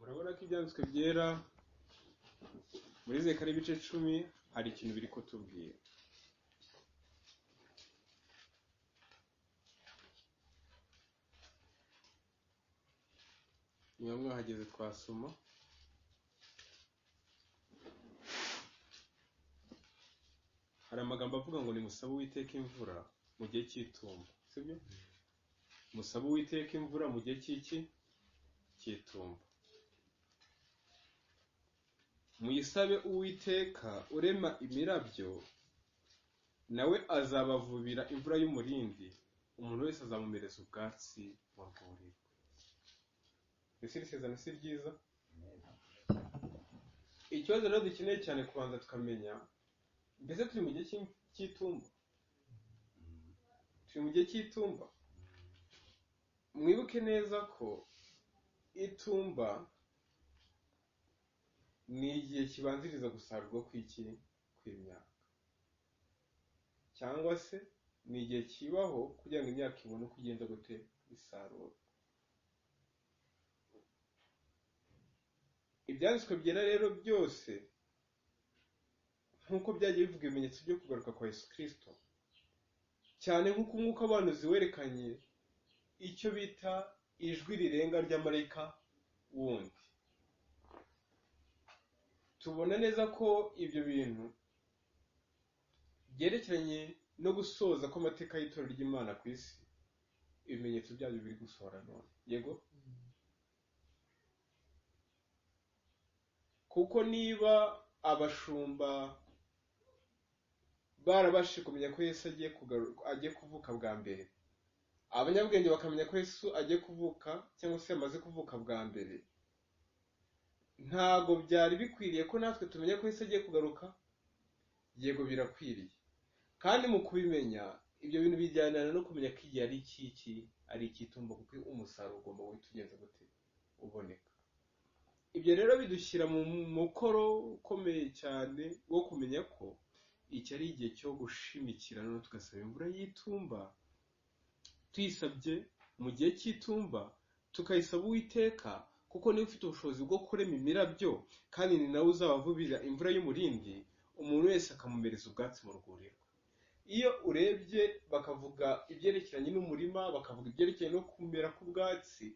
Urabona ko ibyanditswe byera muri Zekariya ibice 10 hari ikintu biri kutubwira. Niba mwahageze twasoma. Hari amagambo avuga ngo nimusabe Uwiteka imvura mu gihe cy'itumba, sibyo? Musabe Uwiteka imvura mu gihe cy'iki? Cy'itumba. Muyisabe Uwiteka urema imirabyo, nawe azabavubira imvura y'umurindi, umuntu wese azamumereza ubwatsi mu rwuri rwe. Ese iri sezerano si ryiza? Ikibazo rero dukeneye cyane kubanza tukamenya, mbese turi mu gihe cy'itumba? Turi mu gihe cy'itumba. Mwibuke neza ko itumba ni igihe kibanziriza gusarurwa kw'iki? Kw'imyaka, cyangwa se ni igihe kibaho kugira ngo imyaka ibone uko igenda gute isarurwa. Ibyanditswe byera rero byose nk'uko byagiye bivuga ibimenyetso byo kugaruka kwa Yesu Kristo, cyane nk'uko umwuka w'abahanuzi werekanye icyo bita ijwi rirenga rya marayika wundi, tubona neza ko ibyo bintu byerekeranye no gusoza kw'amateka y'itorero ry'Imana ku isi, ibimenyetso byabyo biri gusohora none. Yego, kuko niba abashumba barabashije kumenya ko Yesu agiye kuvuka bwa mbere, abanyabwenge bakamenya ko Yesu agiye kuvuka cyangwa se yamaze kuvuka bwa mbere, ntago byari bikwiriye ko natwe tumenya ko Yesu agiye kugaruka? Yego, birakwiriye. Kandi mu kubimenya ibyo bintu bijyanana no kumenya ko igihe ari iki, ari icy'itumba, kuko umusaruro ugomba guhita ugenza gute? Uboneka. Ibyo rero bidushyira mu mukoro ukomeye cyane wo kumenya ko iki ari igihe cyo gushimikira, noneho tugasaba imvura y'itumba, tuyisabye mu gihe cy'itumba, tukayisaba Uwiteka, kuko niwe ufite ubushobozi bwo kurema imirabyo, kandi ni nawe uzabavubira imvura y'umurindi, umuntu wese akamumereza ubwatsi mu rwuri rwe. Iyo urebye bakavuga ibyerekeranye n'umurima, bakavuga ibyerekeranye no kumera k'ubwatsi,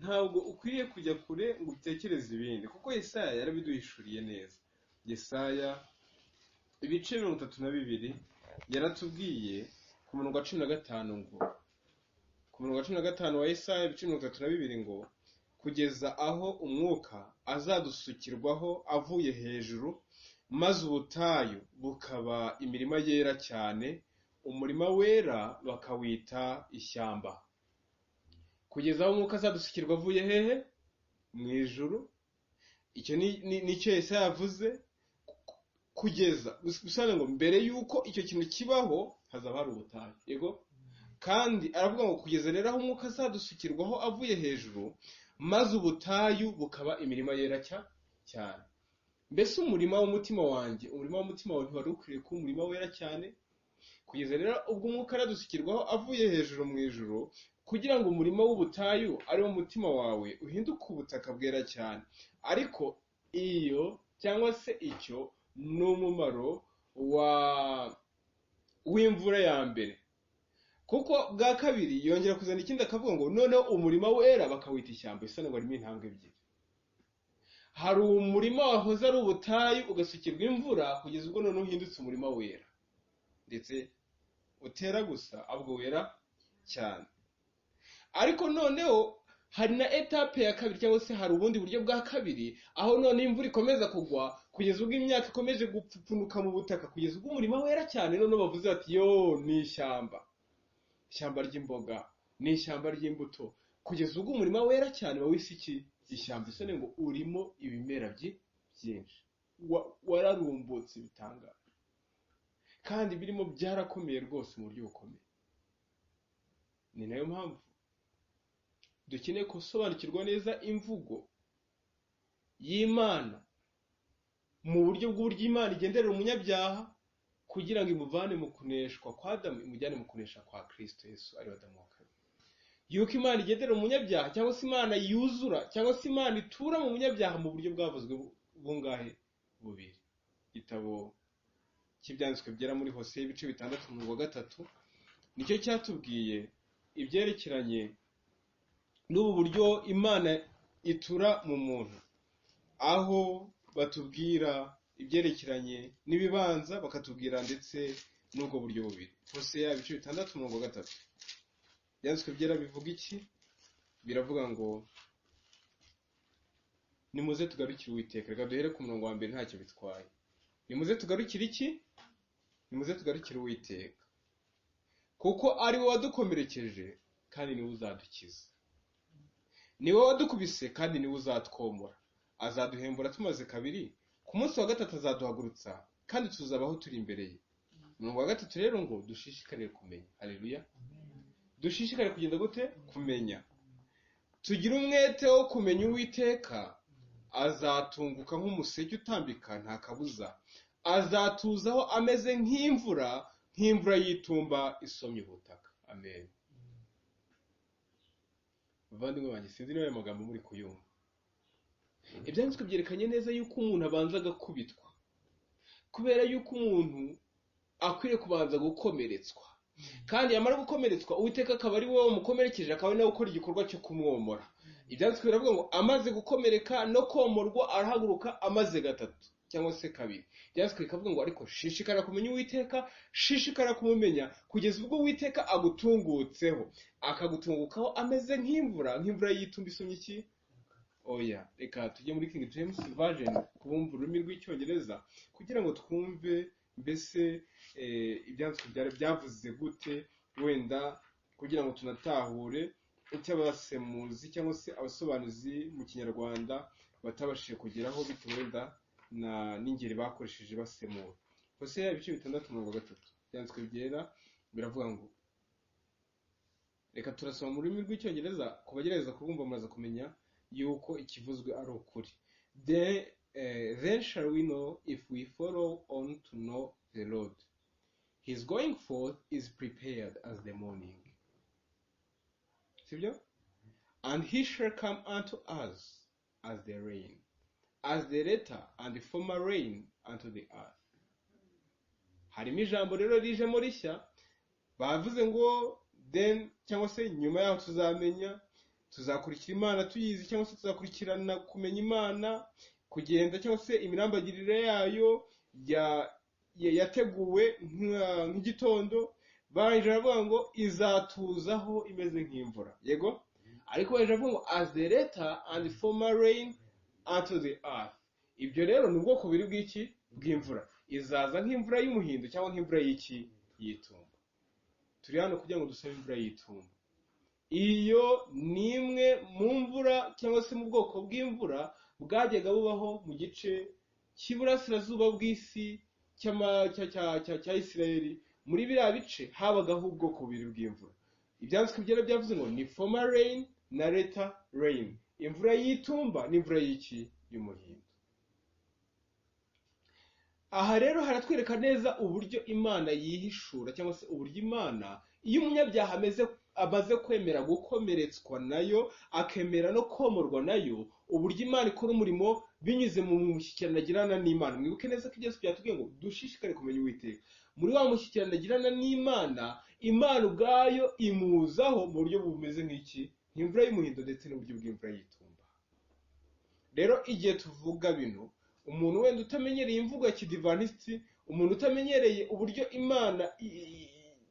ntabwo ukwiriye kujya kure ngo utekereze ibindi, kuko Yesaya yarabiduhishuriye neza. Yesaya ibice 32 yaratubwiye ku murongo wa 15 ngo, ku murongo wa 15 wa Yesaya ibice 32 ngo, kugeza aho umwuka azadusukirwaho avuye hejuru, maze ubutayu bukaba imirima yera cyane, umurima wera bakawita ishyamba. Kugeza aho umwuka azadusukirwa avuye hehe? Mu ijuru. Icyo nicyo Yesaya yavuze. Kugeza gusa ngo mbere yuko icyo kintu kibaho hazaba hari ubutayu. Yego, kandi aravuga ngo kugeza rero aho umwuka azadusukirwaho avuye hejuru, maze ubutayu bukaba imirima yera cyane. Mbese umurima w'umutima wanjye, umurima w'umutima wawe ntiwari ukwiriye kuba umurima wera cyane? Kugeza rero ubwo umwuka aradusukirwaho avuye hejuru mu ijuru, kugira ngo umurima w'ubutayu ari wo mutima wawe uhinduke ubutaka bwera cyane. Ariko iyo cyangwa se icyo ni umumaro w'imvura ya mbere, kuko bwa kabiri yongera kuzana ikindi akavuga ngo noneho umurima wera bakawita ishyamba. Isa ngo harimo intambwe ebyiri. Hari umurima wahoze ari ubutayu ugasukirwa imvura kugeza ubwo noneho uhindutse umurima wera, ndetse utera gusa ahubwo wera cyane. Ariko noneho hari na etape ya kabiri, cyangwa se hari ubundi buryo bwa kabiri, aho none imvura ikomeza kugwa kugeza ubwo imyaka ikomeje gupfupfunuka mu butaka, kugeza ubwo umurima wera cyane. Noneho bavuze bati yo ni ishyamba, ishyamba ry'imboga, ni ishyamba ry'imbuto, kugeza ubwo umurima wera cyane bawise iki? Ishyamba. Isa ngo urimo ibimera byinshi, wararumbutse bitangaje, kandi birimo byarakomeye rwose mu buryo bukomeye. Ni nayo mpamvu dukeneye gusobanukirwa neza imvugo y'Imana mu buryo bw'uburyo Imana igenderera umunyabyaha, kugira ngo imuvane mu kuneshwa kwa Adamu imujyane mu kunesha kwa Kristo Yesu ari Adamu wa kabiri. Yuko Imana igendera umunyabyaha, cyangwa se Imana yuzura, cyangwa se Imana itura mu munyabyaha mu buryo bwavuzwe bungahe? Bubiri. Igitabo cy'ibyanditswe byera muri Hoseya ibice 6 umurongo wa 3 nicyo cyatubwiye ibyerekeranye n'ubu buryo Imana itura mu muntu, aho batubwira ibyerekeranye n'ibibanza, bakatubwira ndetse n'ubwo buryo bubiri. Hoseya ibice 6 umurongo wa 3. Ibyanditswe byera bivuga iki? Biravuga ngo nimuze tugarukire Uwiteka. Reka duhere ku murongo wa mbere, ntacyo bitwaye. Nimuze tugarukire iki? Nimuze tugarukire Uwiteka, kuko ari we wadukomerekeje kandi niwe uzadukiza, niwe wadukubise kandi niwe uzatwomora. Azaduhembura tumaze kabiri, ku munsi wa gatatu azaduhagurutsa kandi tuzabaho turi imbere ye. Umurongo wa 3 rero ngo dushishikarire kumenya. Haleluya. Dushishikare kugenda gute? Kumenya. Tugire umwete wo kumenya Uwiteka, azatunguka nk'umuseke utambika nta kabuza, azatuzaho ameze nk'imvura, nk'imvura y'itumba isomye ubutaka. Amen. Bavandimwe banjye, sinzi niba aya magambo muri kuyumva. Ibyanditswe byerekanye neza yuko umuntu abanza agakubitwa, kubera yuko umuntu akwiriye kubanza gukomeretswa, kandi yamara gukomeretswa Uwiteka akaba ari wowe umukomerekeje, akaba ari nawe ukora igikorwa cyo kumwomora. Ibyanditswe biravuga ngo amaze gukomereka no komorwa arahaguruka amaze gatatu cyangwa se kabiri. Ibyanditswe bikavuga ngo ariko shishikara kumenya Uwiteka, shishikara kumumenya kugeza ubwo Uwiteka agutungutseho, akagutungukaho ameze nk'imvura, nk'imvura y'itumba isomye iki? Oya, reka tujye muri King James Version kubumva ururimi rw'icyongereza kugira ngo twumve mbese ibyanditswe byari byavuze gute, wenda kugira ngo tunatahure icyo abasemuzi cyangwa se abasobanuzi mu kinyarwanda batabashije kugeraho bitewe wenda na n'ingeri bakoresheje basemura. Hoseya ibice 6 umurongo wa 3. Ibyanditswe byera biravuga ngo, reka turasoma mu rurimi rw'icyongereza ku bagerageza kurwumva muraza kumenya yuko ikivuzwe ari ukuri. Then shall we know if we follow on to know the Lord. His going forth is prepared as the morning. Sibyo? And he shall come unto us as the rain, as the latter and the former rain unto the earth. Harimo ijambo rero rijemo rishya, bavuze ngo then cyangwa se nyuma yaho tuzamenya, tuzakurikira Imana tuyizi, cyangwa se tuzakurikirana kumenya Imana, kugenda cyangwa se imirambagirire yayo yateguwe nk'igitondo. Barangije baravuga ngo izatuzaho imeze nk'imvura. Yego, ariko barangije baravuga ngo as the latter and the former rain unto the earth. Ibyo rero ni ubwoko bubiri bw'iki? Bw'imvura. Izaza nk'imvura y'umuhindo cyangwa nk'imvura y'iki? Y'itumba. Turi hano kugira ngo dusabe imvura y'itumba. Iyo ni imwe mu mvura cyangwa se mu bwoko bw'imvura bwajyaga bubaho mu gice cy'iburasirazuba bw'isi cya Isirayeli. Muri biriya bice habagaho ubwoko bubiri bw'imvura. Ibyanditswe byera byavuze ngo ni former rain na latter rain, imvura y'itumba n'imvura y'iki? Y'umuhindo. Aha rero haratwereka neza uburyo Imana yihishura, cyangwa se uburyo Imana iyo umunyabyaha amaze kwemera gukomeretswa nayo, akemera no komorwa nayo, uburyo Imana ikora umurimo binyuze mu mushyikirano agirana n'Imana. Mwibuke neza ko Yesu byatubwiye ngo dushishikare kumenya Uwiteka. Muri wa mushyikirano agirana n'Imana, Imana ubwayo imuzaho mu buryo bumeze nk'iki? Nk'imvura y'umuhindo ndetse n'uburyo bw'imvura y'itumba. Rero igihe tuvuga bino, umuntu wenda utamenyereye imvugo ya kidivantisiti, umuntu utamenyereye uburyo Imana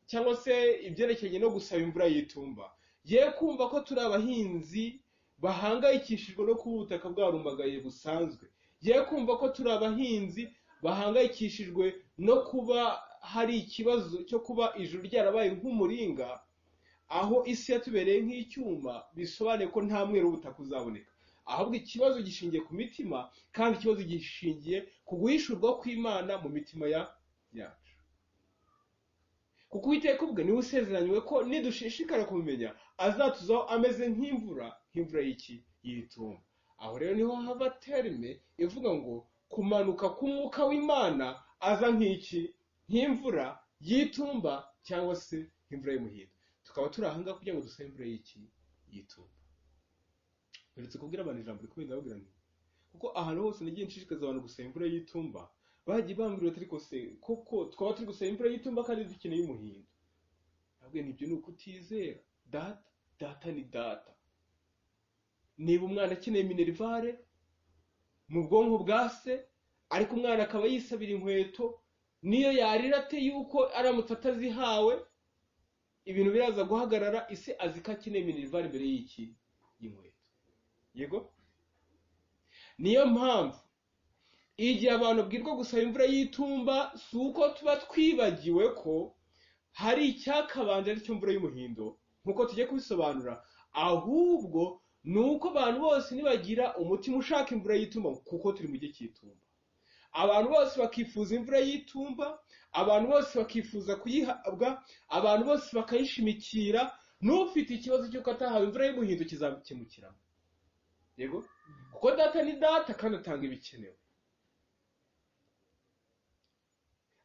cyangwa se ibyerekeranye no gusaba imvura y'itumba, ye kumva ko turi abahinzi bahangayikishijwe no kuba ubutaka bwarumbagaye busanzwe, ye kumva ko turi abahinzi bahangayikishijwe no kuba hari ikibazo cyo kuba ijuru ryarabaye nk'umuringa, aho isi yatubereye nk'icyuma, bisobanuye ko nta mwero w'ubutaka uzaboneka. Ahubwo ikibazo gishingiye ku mitima, kandi ikibazo gishingiye ku guhishurwa kw'Imana mu mitima yacu. Kuko Uwiteka ubwe niwe usezeranywe ko nidushishikara kumumenya azatuzaho ameze nk'imvura, nk'imvura y'iki? Y'itumba. Aho rero niho hava terme ivuga ngo kumanuka k'umwuka w'Imana aza nk'iki? Nk'imvura y'itumba cyangwa se nk'imvura y'umuhindo. Tukaba Tukaba turi ahangaha kugira ngo dusabe imvura y'iki? Y'itumba. Mperutse kubwira abantu ijambo rikomeye, ndababwira nti kuko ahantu hose nagiye nshishikariza abantu gusaba imvura y'itumba, bagiye bambwira bati ariko se koko twaba turi gusaba imvura y'itumba kandi dukeneye umuhindo? Nabwo nibyo, ni ukutizera. Data, data ni data. Niba umwana akeneye minerivare mu bwonko bwa se, ariko umwana akaba yisabira inkweto, niyo yarira ate yuko aramutse atazihawe ibintu biraza guhagarara, ise azi ko akeneye minerivare mbere y'iki? Y'inkweto. Yego, niyo mpamvu igihe abantu babwirwa gusaba imvura y'itumba, si uko tuba twibagiwe ko hari icyakabanje aricyo mvura y'umuhindo nk'uko tugiye kubisobanura, ahubwo ni uko abantu bose nibagira umutima ushaka imvura y'itumba, kuko turi mu gihe cy'itumba, abantu bose bakifuza imvura y'itumba, abantu bose bakifuza kuyihabwa, abantu bose bakayishimikira, n'ufite ikibazo cy'uko atahawe imvura y'umuhindo kizabikemukiramo. Yego, kuko data ni data kandi atanga ibikenewe.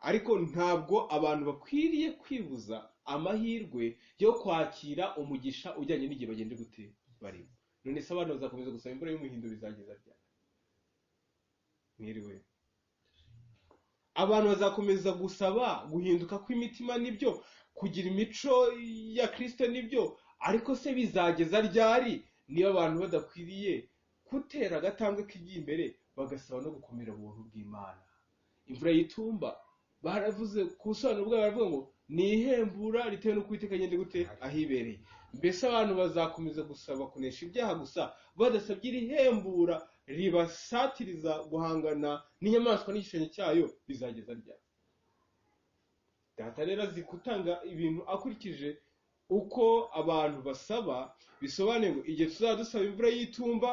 Ariko ntabwo abantu bakwiriye kwibuza amahirwe yo kwakira umugisha ujyanye n'igihe bagenda gute barimo. None se abantu bazakomeza gusaba imvura y'umuhindo bizageza ryari? Mwiriwe. Abantu bazakomeza gusaba guhinduka kw'imitima nibyo, kugira imico ya Kristo nibyo, ariko se bizageza ryari niba abantu badakwiriye gutera agatambwe k'igiye imbere bagasaba no gukomera ubuntu bw'Imana? Imvura y'itumba baravuze ku busobanuro bwabo, baravuga ngo ni ihembura ritewe n'uko Uwiteka agenda gute ahibereye. Mbese abantu bazakomeza gusaba kunesha ibyaha gusa badasabye iri hembura ribasatiriza guhangana n'inyamaswa n'igishushanyo cyayo bizageza ryari? Data rero azi gutanga ibintu akurikije uko abantu basaba, bisobanuye ngo igihe tuzaba dusaba imvura y'itumba,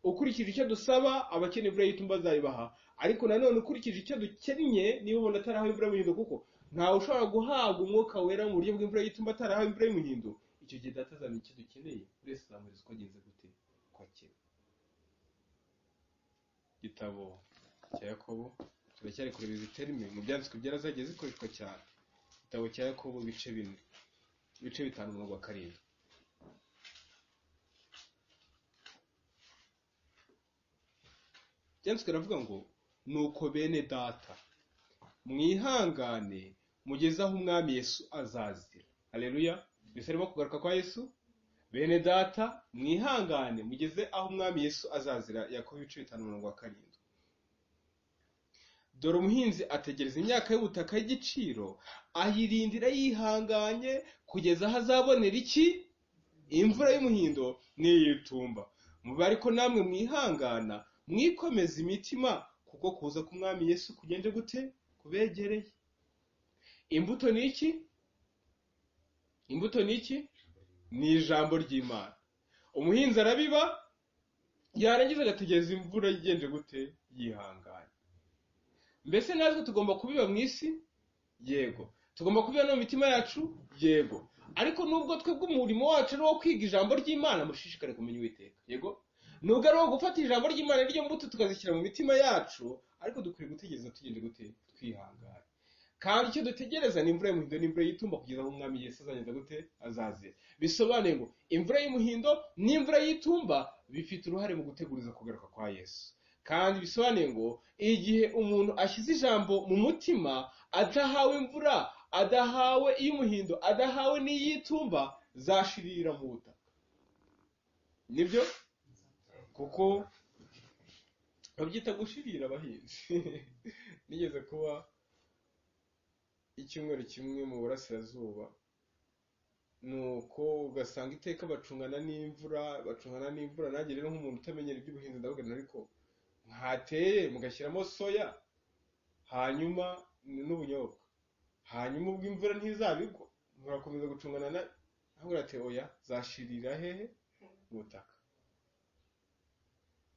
ukurikije icyo dusaba abakeneye imvura y'itumba azayibaha, ariko nanone ukurikije icyo dukennye, niba ubona atarahawe imvura y'umuhindo, kuko ntawe ushobora guhabwa umwuka wera mu buryo bw'imvura y'itumba atarahawe imvura y'umuhindo, icyo gihe data azamenya icyo dukeneye, buri wese azamuhereza uko agenze gute ko akennye. Igitabo cya Yakobo turacyari kureba izi terime mu byanditswe byera zagiye zikoreshwa cyane. Igitabo cya Yakobo ibice 4, ibice 5 umurongo wa 7. Byanditswe biravuga ngo nuko bene data mwihangane mugeze aho umwami Yesu azazira. Haleluya! Mbese arimo kugaruka kwa Yesu? Bene data mwihangane mugeze aho umwami Yesu azazira. Yakobo ibice 5 umurongo wa 7. Dore umuhinzi ategereza imyaka y'ubutaka y'igiciro, ayirindira yihanganye kugeza aho azabonera iki? Imvura y'umuhindo n'iyitumba. Mube ariko namwe mwihangana, mwikomeza imitima, kuko kuza k'umwami Yesu kugende gute? Kubegereye. Imbuto ni iki? Imbuto ni iki? Ni ijambo ry'Imana. Umuhinzi arabiba, yarangiza agategereza imvura igenje gute? Yihanganye. Mbese natwe tugomba kubiba mu isi? Yego. Tugomba kubiba no mu mitima yacu? Yego. Ariko nubwo twebwe umurimo wacu ari uwo kwiga ijambo ry'Imana, mushishikare kumenya Uwiteka. Yego. Nubwo ari uwo gufata ijambo ry'Imana ryo mbuto tukazishyira mu mitima yacu, ariko dukwiye gutegereza tugende gute? Twihangane. Kandi icyo dutegereza ni imvura y'umuhindo n'imvura y'itumba kugeza aho umwami Yesu azageza gute? Azazira. Bisobanuye ngo imvura y'umuhindo n'imvura y'itumba bifite uruhare mu guteguriza kugaruka kwa Yesu. Kandi bisobanuye ngo igihe umuntu ashyize ijambo mu mutima, adahawe imvura, adahawe iy'umuhindo, adahawe n'iy'itumba, zashirira mu butaka. Nibyo? Kuko babyita gushirira abahinzi. Nigeze kuba icyumweru kimwe mu burasirazuba, nuko ugasanga iteka bacungana n'imvura. Nanjye rero nk'umuntu utamenyera iby'ubuhinzi ndavuga ariko mwateye mugashyiramo soya hanyuma n'ubunyobwa, hanyuma ubwo imvura ntizabigwa murakomeza gucungana na ahubwo ati oya zashirira hehe? Mu butaka.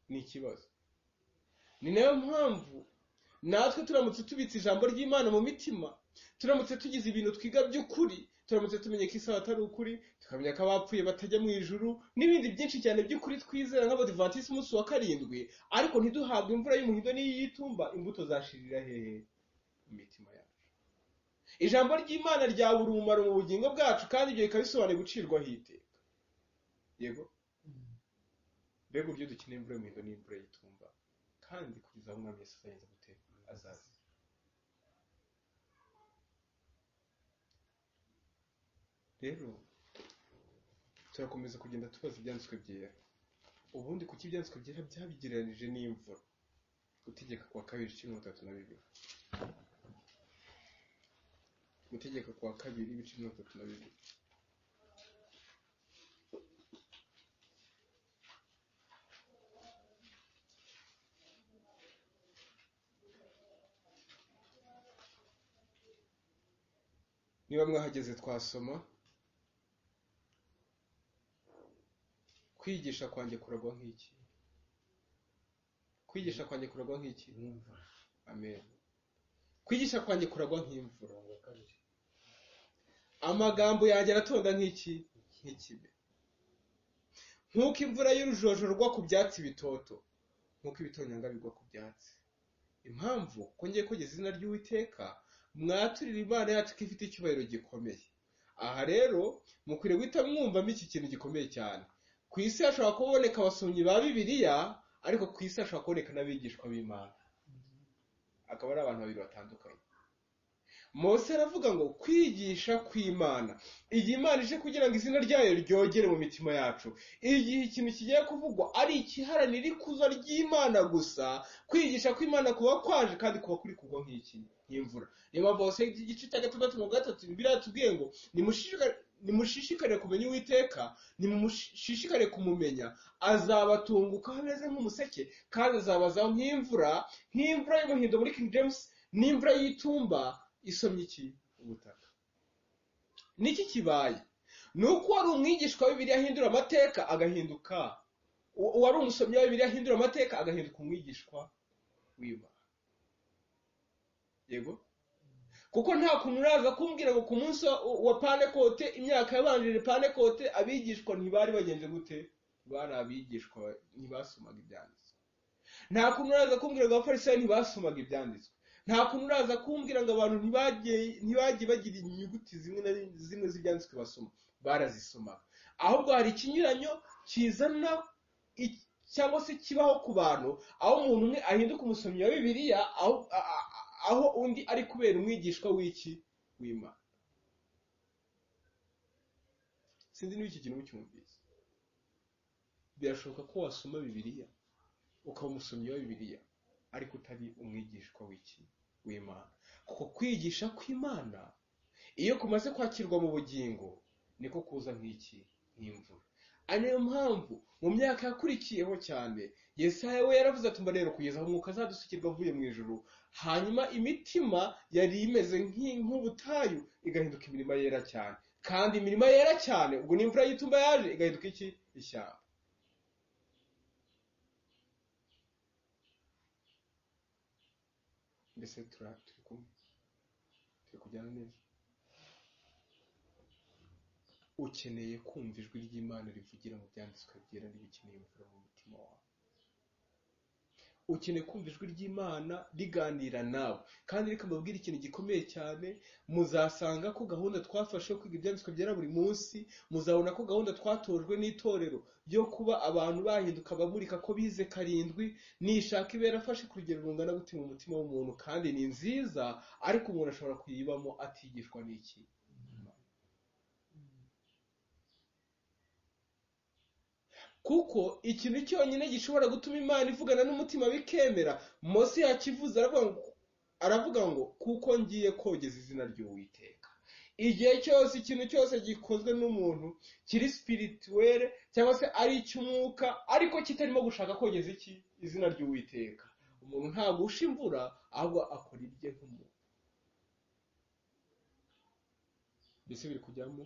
Ni ikibazo. Ni nayo mpamvu natwe turamutse tubitse ijambo ry'Imana mu mitima, turamutse tugize ibintu twiga by'ukuri, turamutse tumenye ko isabato ari ukuri, tukamenya ko abapfuye batajya mu ijuru n'ibindi byinshi cyane by'ukuri twizera nk'Abadivantisiti umunsi wa 7, ariko ntiduhabwe imvura y'umuhindo n'iy'itumba, imbuto zashirira hehe? Mu mitima yacu. Ijambo ry'Imana ryabura umumaro mu bugingo bwacu, kandi ibyo bikaba bisobanuye gucirwaho iteka. Yego, mbega uburyo dukeneye imvura y'umuhindo n'imvura y'itumba, kandi kugeza aho Umwami Yesu azagenza gute azaza. Rero turakomeza kugenda tubaza ibyanditswe byera. Ubundi kuki ibyanditswe byera byabigereranije n'imvura? Gutegeka kwa kabiri 32. Gutegeka kwa kabiri ibice 32. Niba mwahageze twasoma. Kwigisha kwanjye kuragwa nk'iki? Kwigisha kwanjye kuragwa nk'iki? Amen. Kwigisha kwanjye kuragwa nk'imvura. Amagambo yanjye aratonda nk'iki? Nk'ikime. Nk'uko imvura y'urujojo rugwa ku byatsi bitoto, nk'uko ibitonyanga bigwa ku byatsi. Impamvu ko ngiye kogeza izina ry'Uwiteka, mwaturira Imana yacu ko ifite icyubahiro gikomeye. Aha rero mukwiriye guhita mwumvamo iki kintu gikomeye cyane. Ku isi hashobora kuboneka abasomyi ba Bibiliya, ariko ku isi hashobora kuboneka n'abigishwa b'Imana, akaba ari abantu babiri batandukanye. Mose aravuga ngo kwigisha kw'Imana, igihe Imana ije kugira ngo izina ryayo ryogere mu mitima yacu, igihe ikintu kigiye kuvugwa ari ikiharanira ikuzo ry'Imana gusa, kwigisha kw'Imana kuba kwaje kandi kuba kuri kugwa nk'iki, nk'imvura. Niyo mpamvu Hose igice cya 6:3 Bibiliya yatubwiye ngo nimushishikarire kumenya Uwiteka, nimushishikare kumumenya, azabatungukaho ameze nk'umuseke, kandi azabazaho nk'imvura, nk'imvura y'umuhindo muri King James, n'imvura y'itumba isomye iki? Ubutaka. Niki kibaye? Nuko wari umwigishwa wa Bibiliya ahindura amateka agahinduka, wari umusomyi wa Bibiliya ahindura amateka agahinduka umwigishwa w'Imana. Yego, kuko nta kuntu uraza kumbwira ngo ku munsi wa Pantekote, imyaka yabanjirije Pantekote, abigishwa ntibari bagenje gute? Bari abigishwa, ntibasomaga ibyanditswe. Nta kuntu uraza kumbwira ngo abafarisayo ntibasomaga ibyanditswe. Nta kuntu uraza kumbwira ngo abantu ntibagiye bagira inyuguti zimwe na zimwe z'ibyanditswe basoma, barazisomaga. Ahubwo hari ikinyuranyo kizana cyangwa se kibaho ku bantu, aho umuntu umwe ahinduka umusomyi wa Bibiliya, aho undi ari kubera umwigishwa w'iki? W'Imana. Sinzi niba iki kintu mucyumvise. Birashoboka ko wasoma Bibiliya ukaba umusomyi wa Bibiliya, ariko utari umwigishwa w'iki? W'Imana. Kuko kwigisha kw'Imana iyo kumaze kwakirwa mu bugingo niko kuza nk'iki? Nk'imvura. Ari nayo mpamvu mu myaka yakurikiyeho cyane Yesaya we yaravuze ati mba rero kugeza aho umwuka azadusukirwa avuye mu ijuru, hanyuma imitima yari imeze nk'ubutayu igahinduka imirima yera cyane, kandi imirima yera cyane ubwo n'imvura y'itumba yaje igahinduka iki? Ishyamba. Mbese turi kumwe, turi kujyana neza. Ukeneye kumva ijwi ry'Imana rivugira mu byanditswe byera, niba ukeneye imvura mu mutima wawe. Ukeneye kumva ijwi ry'Imana riganira nawe. Kandi reka mbabwire ikintu gikomeye cyane, muzasanga ko gahunda twafashe yo kwiga ibyanditswe byera buri munsi, muzabona ko gahunda twatojwe n'itorero yo kuba abantu bahinduka bamurika ko bize 7, nishaka ibera afashe ku rugero rungana gute mu mutima w'umuntu, kandi ni nziza, ariko umuntu ashobora kuyibamo atigishwa n'iki? Kuko ikintu cyonyine gishobora gutuma Imana ivugana n'umutima bikemera, Mose yakivuze aravuga ngo kuko ngiye kogeza izina ry'Uwiteka. Igihe cyose ikintu cyose gikozwe n'umuntu kiri spirituelle cyangwa se ari icy'umwuka, ariko kitarimo gushaka kogeza iki? Izina ry'Uwiteka, umuntu ntagusha imvura, ahubwo akora ibye nk'umuntu. Mbese biri kujyamo?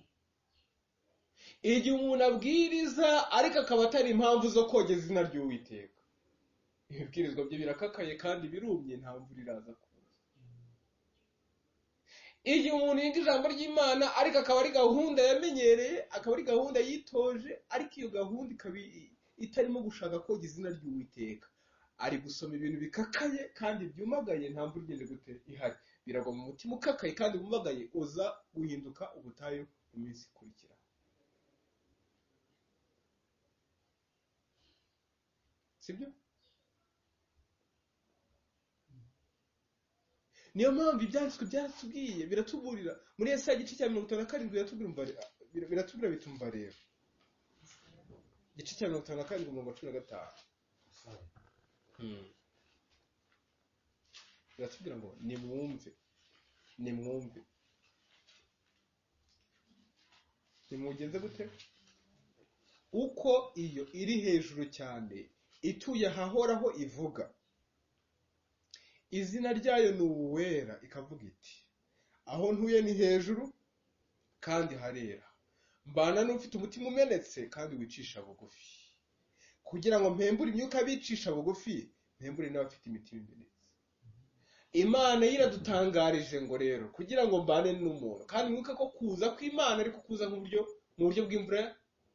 Igihe umuntu abwiriza ariko akaba atari impamvu zo kogeza izina ry'Uwiteka, ibibwirizwa bye birakakaye kandi birumye, nta mvura iraza kuza. Igihe umuntu yiga ijambo ry'Imana ariko akaba ari gahunda yamenyereye, akaba ari gahunda yitoje, ariko iyo gahunda ikaba itarimo gushaka kogeza izina ry'Uwiteka, ari gusoma ibintu bikakaye kandi byumagaye, nta mvura igeze gute ihari. Biragwa mu mutima ukakaye kandi wumagaye, uza guhinduka ubutayu mu minsi ikurikira. Sibyo? Niyo mpamvu ibyanditswe byatubwiye, biratuburira muri Yesaya igice cya 57, biratubwira bitumva rero igice cya 57 umurongo wa 15. Biratubwira ngo nimwumve, nimwumve, nimugenze gute? Uko iyo iri hejuru cyane ituye ahahoraho ivuga, izina ryayo ni Uwera, ikavuga iti aho ntuye ni hejuru kandi harera, mbana n'ufite umutima umenetse kandi wicisha bugufi, kugira ngo mpembure imyuka bicisha bugufi, mpembure n'abafite imitima imenetse. Imana yiradutangarije ngo rero kugira ngo mbane n'umuntu, kandi mwibuke ko kuza kw'Imana ariko kuza nk'uburyo mu buryo bw'imvura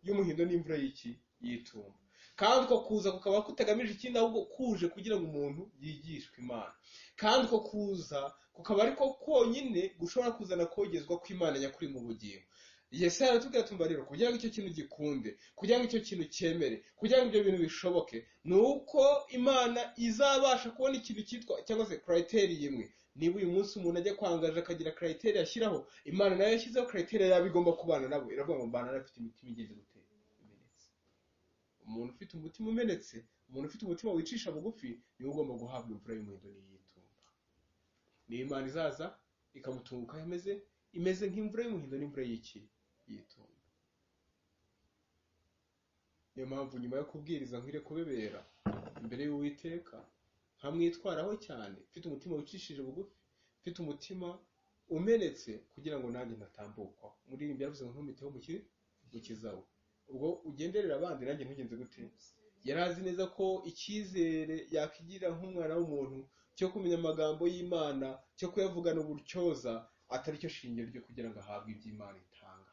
y'umuhindo n'imvura y'iki y'itumba, kandi ko kuza kukaba kutagamije ikindi ahubwo kuje kugira ngo umuntu yigishwe Imana, kandi ko kuza kukaba ariko konyine gushobora kuzana kogezwa kw'Imana nyakuri mu bugingo. Yesaya aratubwira tumva rero kugira ngo icyo kintu gikunde, kugira ngo icyo kintu cyemere, kugira ngo ibyo bintu bishoboke, ni uko Imana izabasha kubona ikintu cyitwa cyangwa se criteria imwe. Niba uyu munsi umuntu ajya kwangaje akagira criteria ashyiraho, Imana nayo yashyizeho criteria yaba igomba kubana nabo, iravuga ngo mbana n'abafite imitima igenze gute? Imenetse. Umuntu ufite umutima umenetse, umuntu ufite umutima wicisha bugufi, niwe ugomba guhabwa imvura y'umuhindo n'iyitumba. Ni Imana izaza ikamutunguka imeze nk'imvura y'umuhindo n'imvura y'iki yitumba. Niyo mpamvu nyuma yo kubwiriza nkwiriye kubebera imbere y'Uwiteka, nkamwitwaraho cyane, mfite umutima wicishije bugufi, mfite umutima umenetse, kugira ngo nanjye ntatambukwa. Umuririmbyi yaravuze ngo ntumiteho mukiza we, ubwo ugenderera abandi nanjye ntugenze gute? Yari azi neza ko icyizere yakigirira nk'umwana w'umuntu cyo kumenya amagambo y'Imana, cyo kuyavugana ubutyoza, atari cyo shingiro ryo kugira ngo ahabwe iby'Imana itanga.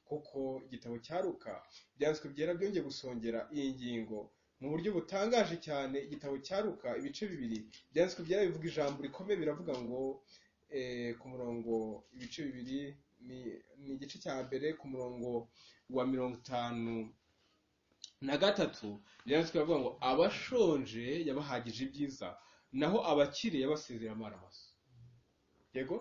Kuko igitabo cya Luka ibyanditswe byera byongeye gusongera iyi ngingo mu buryo butangaje cyane. Igitabo cya Luka ibice 2 ibyanditswe byera bivuga ijambo rikomeye, biravuga ngo ku murongo ibice 2 ni igice cya mbere ku murongo wa 53, ibyanditswe biravuga ngo abashonje yabahagije ibyiza, naho abakire yabasezereye amaraso. Yego?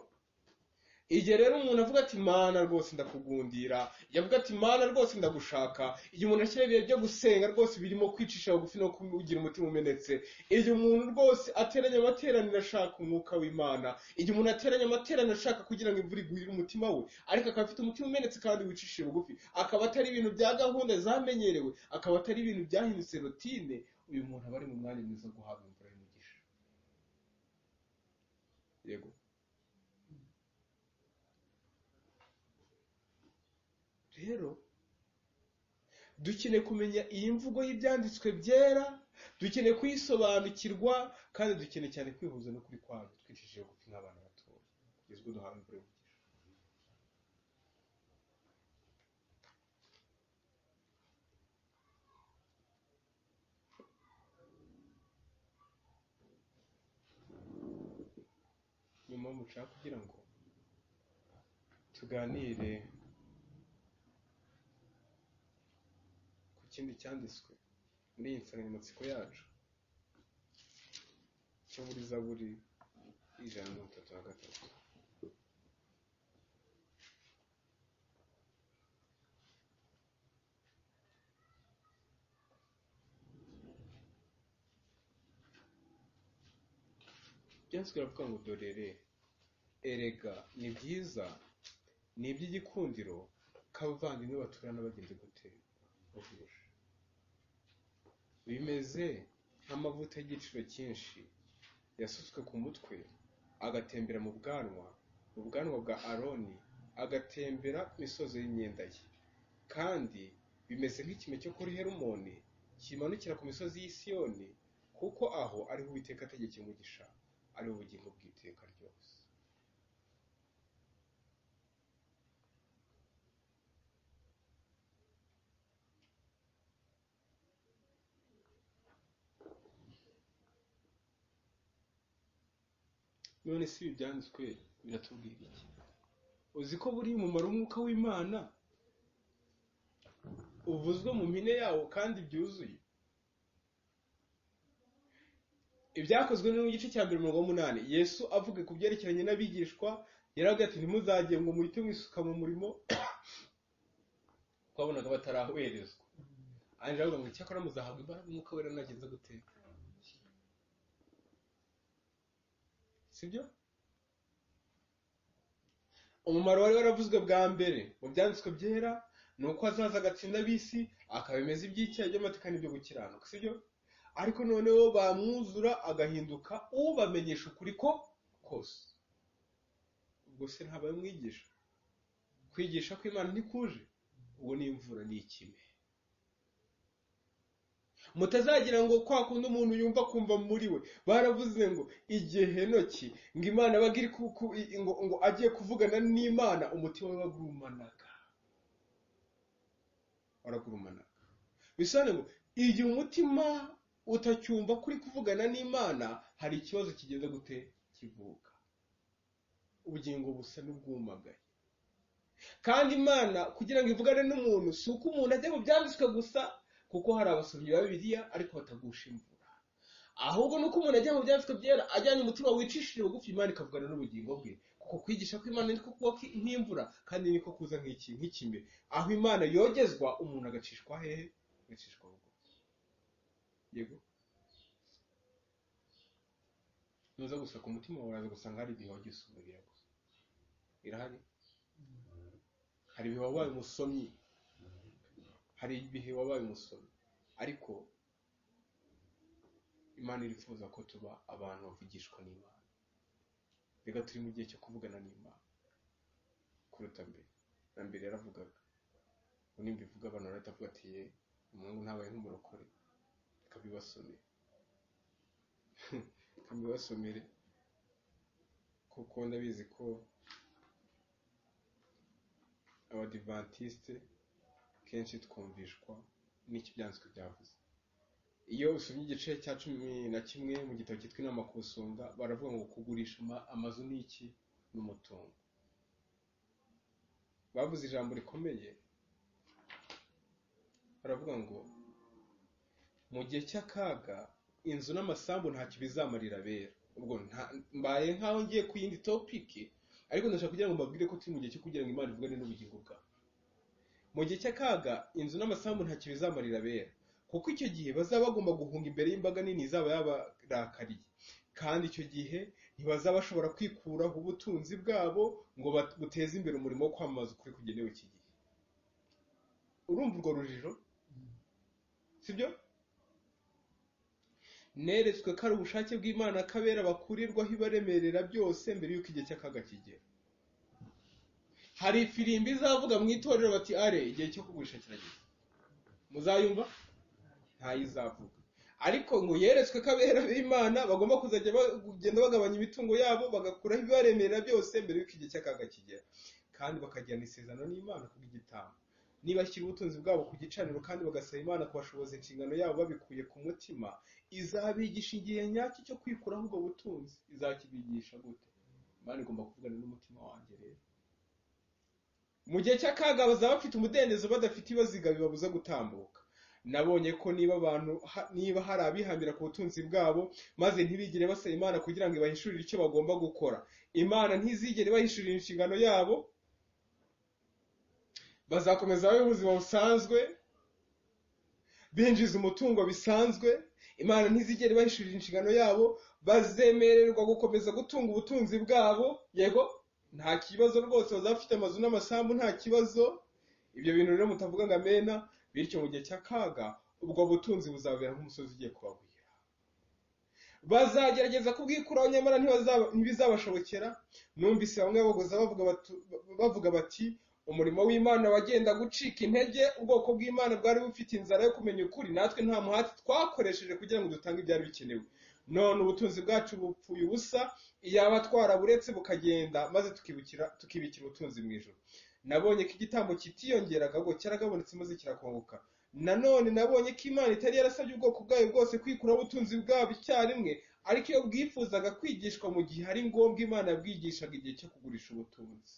Igihe rero umuntu avuga ati Mana rwose ndakugundira, yavuga ati Mana rwose ndagushaka, igihe umuntu ashyira ibihe byo gusenga rwose birimo kwicisha bugufi no kugira umutima umenetse, igihe umuntu rwose ateranya amateraniro ashaka umwuka w'Imana, igihe umuntu ateranya amateraniro ashaka kugira ngo imvura igwire umutima we, ariko akaba afite umutima umenetse kandi wicishije bugufi, akaba atari ibintu bya gahunda zamenyerewe, akaba atari ibintu byahindutse rutine, uyu muntu aba ari mu mwanya mwiza wo guhabwa imvura y'umugisha. Yego. Rero dukeneye kumenya iyi mvugo y'ibyanditswe byera, dukeneye kuyisobanukirwa, kandi dukeneye cyane kwihuza no kuri kwayo, twicishije bugufi nk'abana batoya kugeza ubwo duhawe imvura y'umugisha. Nyuma mushaka kugira ngo tuganire ku kindi cyanditswe muri iyi nsanganyamatsiko yacu cyo muri Zaburi 133. Byanditswe biravuga ngo dorere erega ni byiza, ni iby'igikundiro ko abavandimwe baturana bagenze gute? Bahuje. Bimeze nk'amavuta y'igiciro cyinshi yasutswe ku mutwe, agatembera mu bwanwa bwa Aroni, agatembera ku misozo y'imyenda ye. Kandi bimeze nk'ikime cyo kuri Herumoni kimanukira ku misozi y'i Siyoni, kuko aho ariho Uwiteka ategekeye umugisha, ari ubugingo bw'iteka ryose. None si ibi byanditswe biratubwira iki? Uzi ko buri umumaro w'umwuka w'Imana uvuzwe mu mpine yawo kandi byuzuye. Ibyakozwe no mu gice cya mbere umurongo w'umunani, Yesu avuga ku byerekeranye n'abigishwa yaravuze ati ntimuzagiye ngo muhite mwisuka mu murimo, twabonaga bataraherezwa. Anje avuga ngo icyakora muzahabwa imbaraga umwuka wera nagenza guteka, sibyo? Umumaro wari waravuzwe bwa mbere mu byanditswe byera ni uko azaza agatsinda ab'isi akabemeza iby'icyaha by'amateka n'ibyo gukiranuka, sibyo? Ariko noneho bamwuzura agahinduka ubamenyesha ukuri ko kose. Ubwo se ntabaye umwigisha? Kwigisha kw'Imana ntikuje, ubwo ni imvura ni ikime. Mutazagira ngo kwa kundi umuntu yumva kumva muri we. Baravuze ngo igihe Henoki ngo Imana baga ngo agiye kuvugana n'Imana, umutima we wagurumanaga, waragurumanaga. Bisobanuye ngo igihe umutima utacyumva kuri kuvugana n'Imana, hari ikibazo kigeze gute kivuka, ubugingo busa n'ubwumagaye. Kandi Imana kugira ngo ivugane n'umuntu si uko umuntu ajya mu byanditswe gusa, kuko hari abasomyi ba Bibiliya ariko batagusha imvura, ahubwo nuko umuntu ajya mu byanditswe byera ajyanye umutima wicishije bugufi, Imana ikavugana n'ubugingo bwe. Kuko kwigisha kw'Imana niko kuba nk'imvura kandi niko kuza nk'iki nk'ikime, aho Imana yogezwa umuntu agacishwa hehe? Agacishwa bugufi. Yego, nuza gusa ku mutima wawe uraza gusanga hari ibihe wagiye usoma Bibiliya gusa, irahari. Hari ibihe wabaye umusomyi, hari ibihe wabaye umusomyi, ariko Imana irifuza ko tuba abantu bavugishwa n'Imana. Reka turi mu gihe cyo kuvugana n'Imana kuruta mbere. Na mbere yaravugaga, ubu nimbivuga abantu baratavuga ati ye umuhungu ntabaye nk'umurokore, reka bibasomere, reka mbibasomere, kuko ndabizi ko Abadivantiste kenshi twumvishwa n'iki byanditswe byavuze. Iyo usomye igice cya 11 mu gitabo cyitwa Inama ku Busunga, baravuga ngo kugurisha amazu ni iki? N'umutungo. Bavuze ijambo rikomeye, baravuga ngo mu gihe cy'akaga inzu n'amasambu ntacyo bizamarira abera. Ubwo mbaye nkaho ngiye ku yindi topic, ariko ndashaka kugira ngo mbabwire ko turi mu gihe cyo kugira ngo Imana ivugane n'ubugingo bwawe. Mu gihe cy'akaga inzu n'amasambu ntacyo bizamarira abera, kuko icyo gihe bazaba bagomba guhunga imbere y'imbaga nini izaba yabarakariye, kandi icyo gihe ntibazaba bashobora kwikuraho ubutunzi bwabo ngo buteze imbere umurimo wo kwamamaza ukuri kugenewe iki gihe. Urumva urwo rujijo, sibyo? Neretswe ko ari ubushake bw'Imana ko abera bakurirwaho ibaremerera byose mbere y'uko igihe cy'akaga kigera. Hari ifirimbi izavuga mu itorero bati are igihe cyo kugurisha kirageze, muzayumva? Ntayizavuga. Ariko ngo yeretswe ko abera b'Imana bagomba kuzajya bagenda bagabanya imitungo yabo, bagakuraho ibibaremerera byose mbere y'uko igihe cy'akaga kigera, kandi bakagirana isezerano n'Imana kubw'igitambo. Nibashyira ubutunzi bwabo ku gicaniro kandi bagasaba Imana kubashoboza inshingano yabo babikuye ku mutima, izabigisha igihe nyacyo cyo kwikuraho ubwo butunzi. Izakibigisha gute? Imana igomba kuvugana n'umutima wanjye. Rero mu gihe cy'akaga bazaba bafite umudendezo, badafite ibibaziga bibabuza gutambuka. Nabonye ko niba abantu niba hari abihambira ku butunzi bwabo maze ntibigire basaba Imana kugira ngo ibahishurire icyo bagomba gukora, Imana ntizigere ibahishurira inshingano yabo. Bazakomeza babe ubuzima busanzwe, binjiza umutungo bisanzwe. Imana ntizigere ibahishurira inshingano yabo, bazemererwa gukomeza gutunga ubutunzi bwabo. Yego, nta kibazo rwose, bazaba bafite amazu n'amasambu, nta kibazo. Ibyo bintu rero mutavuga ngo amena. Bityo mu gihe cy'akaga ubwo butunzi buzabera nk'umusozi ugiye kubagwira. Bazagerageza kubwikuraho nyamara ntibizabashobokera. Numvise bamwe bagoza bavuga bati umurimo w'Imana wagenda gucika intege, ubwoko bw'Imana bwari bufite inzara yo kumenya ukuri, natwe nta muhati twakoresheje kugira ngo dutange ibyari bikenewe. None ubutunzi bwacu bupfuye ubusa, iyaba twaraburetse bukagenda maze tukibikira ubutunzi mu ijuru. Nabonye ko igitambo kitiyongeraga ahubwo cyaragabonetse maze kirakongoka. Nanone nabonye ko Imana itari yarasabye ubwoko bwayo bwose kwikuraho ubutunzi bwabo icyarimwe, ariko iyo bwifuzaga kwigishwa mu gihe ari ngombwa, Imana yabwigishaga igihe cyo kugurisha ubutunzi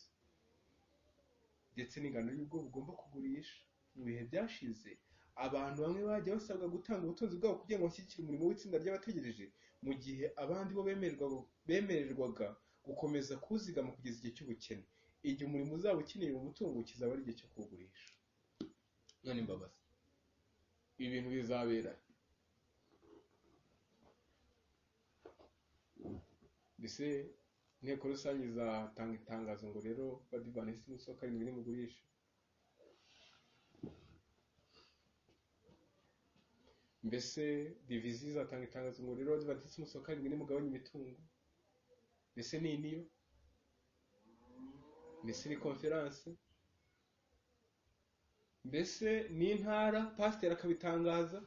ndetse n'ingano y'ubwo bugomba kugurisha. Mu bihe byashize abantu bamwe bajya basabwa gutanga ubutunzi bwabo kugira ngo bashyigikire umurimo w'itsinda ry'abategereje, mu gihe abandi bo bemererwaga gukomeza kuwuzigama kugeza igihe cy'ubukene. Igihe umurimo uzaba ukeneye uwo mutungo kizaba ari igihe cyo kuwugurisha. None mbabaza, ibi bintu bizabera mbese inteko rusange izatanga itangazo ngo rero Badivantiste umunsi wa 7 nimugurishe? Mbese diviziyo izatanga itangazo ngo rero Badivantiste umunsi wa 7 nimugabanye imitungo? Mbese ni niyo? Mbese ni konferanse? Mbese ni intara pasiteri akabitangaza?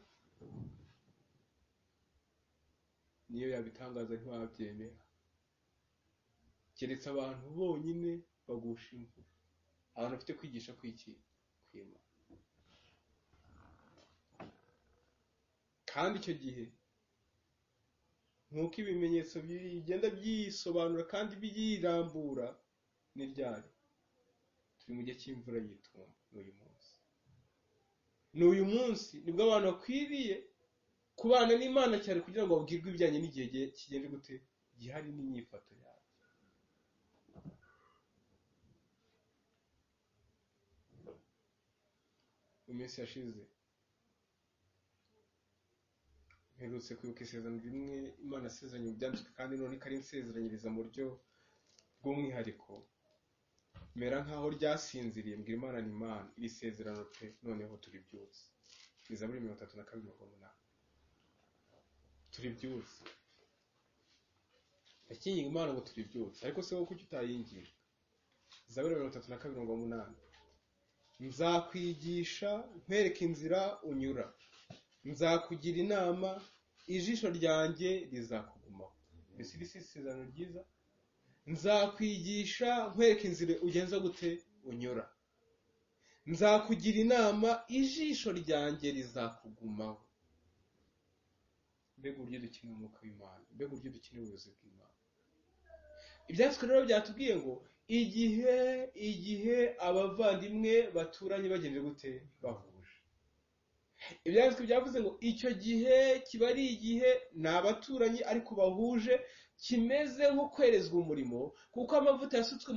Niyo yabitangaza ntiwabyemera, keretse abantu bonyine bagusha imvura, abantu bafite kwigisha kwiki kwima. Kandi icyo gihe nk'uko ibimenyetso bigenda byisobanura kandi byirambura, ni ryari turi mu gihe cy'imvura y'itumba. N'uyu munsi, n'uyu munsi nibwo abantu bakwiriye kubana n'Imana cyane kugira ngo babwirwe ibijyanye n'igihe kigenda gute gihari n'inyifato yabo. Mu minsi yashize mperutse kwibuka isezerano rimwe Imana asezeranye mu byanditswe, kandi none ikari insezeranyiriza mu buryo bw'umwihariko, mera nkaho ryasinziriye, mbwira Imana ni Imana iri sezerano pe noneho turibyutse. Ni Zaburi 32:8. Turibyutse. Ndakinginga Imana ngo turibyutse, ariko se wowe kuki utayinginga? Zaburi 32:8. Nzakwigisha nkwereke inzira unyura, nzakugira inama, ijisho ryanjye rizakugumaho. Mbese iri si isezerano ryiza? Nzakwigisha nkwereke inzira ugenza gute unyura, nzakugira inama, ijisho ryanjye rizakugumaho. Mbega uburyo dukeneye umwuka w'Imana, mbega uburyo dukeneye ubuyobozi bw'Imana. Ibyanditswe rero byatubwiye ngo igihe abavandimwe baturanye bagenje gute bahuje. Ibyanditswe byavuze ngo icyo gihe kiba ari igihe ni abaturanyi ariko bahuje, kimeze nko kwerezwa umurimo, kuko amavuta yasutswe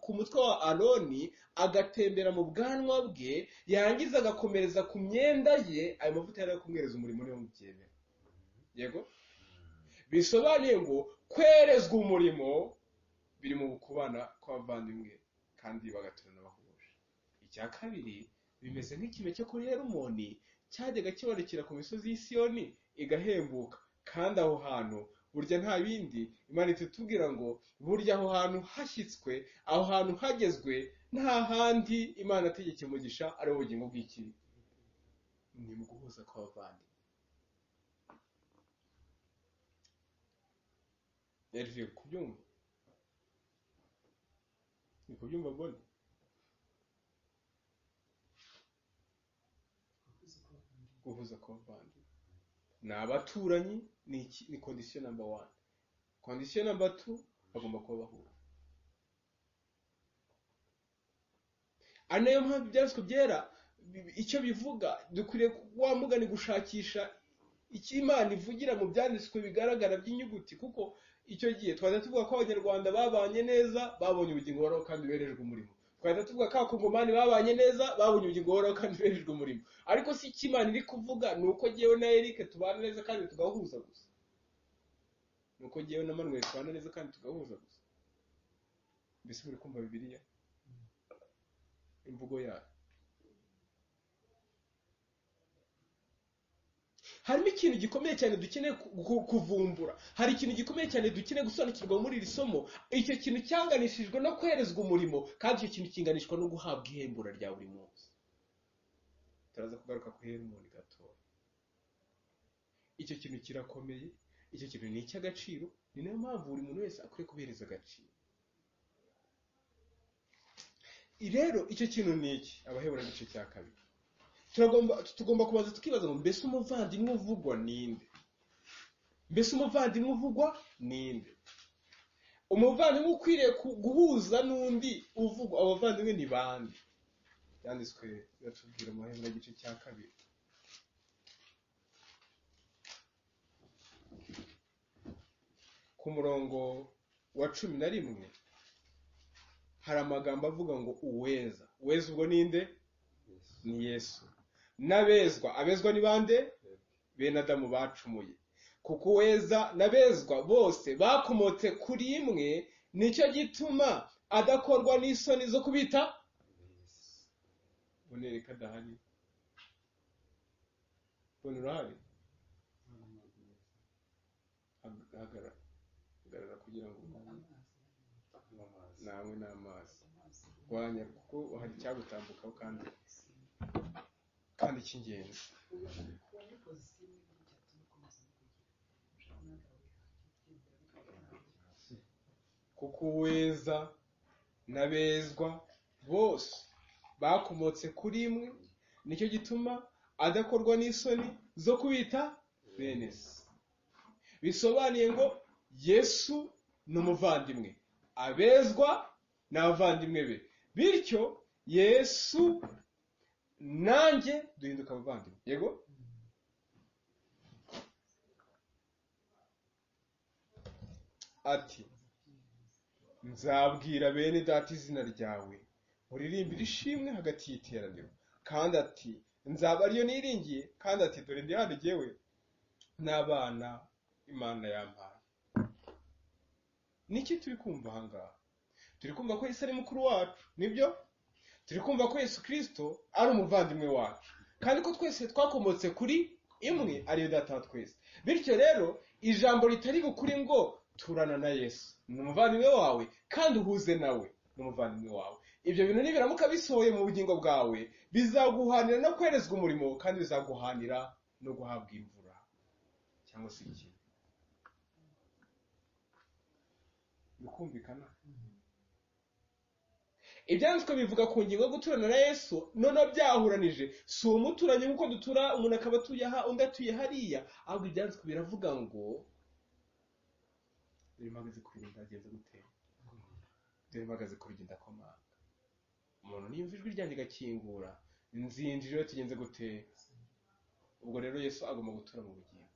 ku mutwe wa Aroni agatembera mu bwanwa bwe, yarangiza agakomereza ku myenda ye. Ayo mavuta yari kumwereza umurimo, niyo mubyemera. Yego, bisobanuye ngo kwerezwa umurimo biri mu kubana kw'abavandimwe kandi bagaturana bahuje. Icya kabiri, bimeze nk'ikime cyo kuri Herumoni cyajyaga kibonekera ku misozi y'i Siyoni igahembuka, kandi aho hantu burya nta bindi. Imana itutubwira ngo burya aho hantu hashyitswe, aho hantu hagezwe, nta handi Imana ategeka umugisha ari ubugingo bw'iki, ni mu guhuza kw'abavandimwe. Erive kubyumva, ni kubyumva mbona guhuza kw'abavandimwe ni abaturanyi, ni condition number 1. Condition number 2, bagomba kuba bahura. Ari nayo mpamvu ibyanditswe byera icyo bivuga, dukwiriye wa mugani gushakisha icyo Imana ivugira mu byanditswe bigaragara by'inyuguti, kuko icyo gihe twajya tuvuga ko Abanyarwanda babanye neza babonye ubugingo buhoraho kandi berejwe umurimo. Twajya tuvuga ko Abakongomani babanye neza babonye ubugingo buhoraho kandi berejwe umurimo. Ariko si icyo Imana iri kuvuga ni uko jyewe na Eric tubana neza kandi tugahuza gusa, ni uko jyewe na Manuel tubana neza kandi tugahuza gusa. Mbese muri kumva Bibiliya imvugo yayo? Harimo ikintu gikomeye cyane dukeneye kuvumbura, hari ikintu gikomeye cyane dukeneye gusobanukirwa muri iri somo. Icyo kintu cyanganishijwe no kwerezwa umurimo, kandi icyo kintu kinganishwa no guhabwa ihembura rya buri munsi. Turaza kugaruka ku Herumoni gatoya. Icyo kintu kirakomeye, icyo kintu ni icy'agaciro, ni nayo mpamvu buri muntu wese akwiye kubihereza agaciro. Rero icyo kintu ni iki? Abaheburayo igice cya 2. Tugomba kubanza tukibaza ngo mbese umuvandimwe uvugwa ninde? Mbese umuvandimwe uvugwa ninde? Umuvandimwe ukwiriye guhuza n'undi uvugwa, abavandimwe ni bande? Byanditswe biratubwira mu Baheburayo igice cya 2. Ku murongo wa 11 hari amagambo avuga ngo uweza. Uweza ubwo ninde? Ni Yesu. N'abezwa, abezwa ni bande? Bene Adamu bacumuye. Kuko uweza n'abezwa bose bakomotse kuri imwe, nicyo gituma adakorwa n'isoni zo kubita. Bonereka adahari. Bonera urahari? Hagarara kugira ngo nawe n'amazi rwanya, kuko hari icyagutambukaho kandi cy'ingenzi. Kuko uweza n'abezwa bose bakomotse kuri imwe, nicyo gituma adakorwa n'isoni zo kubita bene se. Bisobanuye ngo Yesu ni umuvandimwe, abezwa n'abavandimwe be, bityo Yesu nanjye duhinduka abavandimwe. Yego? Ati nzabwira bene data izina ryawe, muririmbire ishimwe hagati y'iteraniro. Kandi ati nzaba ariyo niringiye. Kandi ati dore ndi hano jyewe n'abana Imana yampaye. Niki turi kumva aha ngaha? Turi kumva ko Yesu ari mukuru wacu, nibyo? Turi kumva ko Yesu Kristo ari umuvandimwe wacu, kandi ko twese twakomotse kuri imwe ariyo data wa twese. Bityo rero ijambo ritari bukuri ngo turana na Yesu ni umuvandimwe wawe kandi uhuze nawe ni umuvandimwe wawe. Ibyo bintu nibiramuka bisohoye mu bugingo bwawe, bizaguhanira no kwerezwa umurimo, kandi bizaguhanira no guhabwa imvura cyangwa se ikintu. Bikumvikana? Ibyanditswe bivuga ku ngingo yo guturana na Yesu, noneho byahuranije. Si umuturanyi nk'uko dutura, umuntu akaba atuye aha undi atuye hariya, ahubwo ibyanditswe biravuga ngo dore mpagaze ku rugi ndagenza gute? Dore mpagaze ku rugi ndakomanga. Umuntu niyumva ijwi ryanjye agakingura, nzinjira iyo tugenze gute? Ubwo rero Yesu agomba gutura mu bugingo.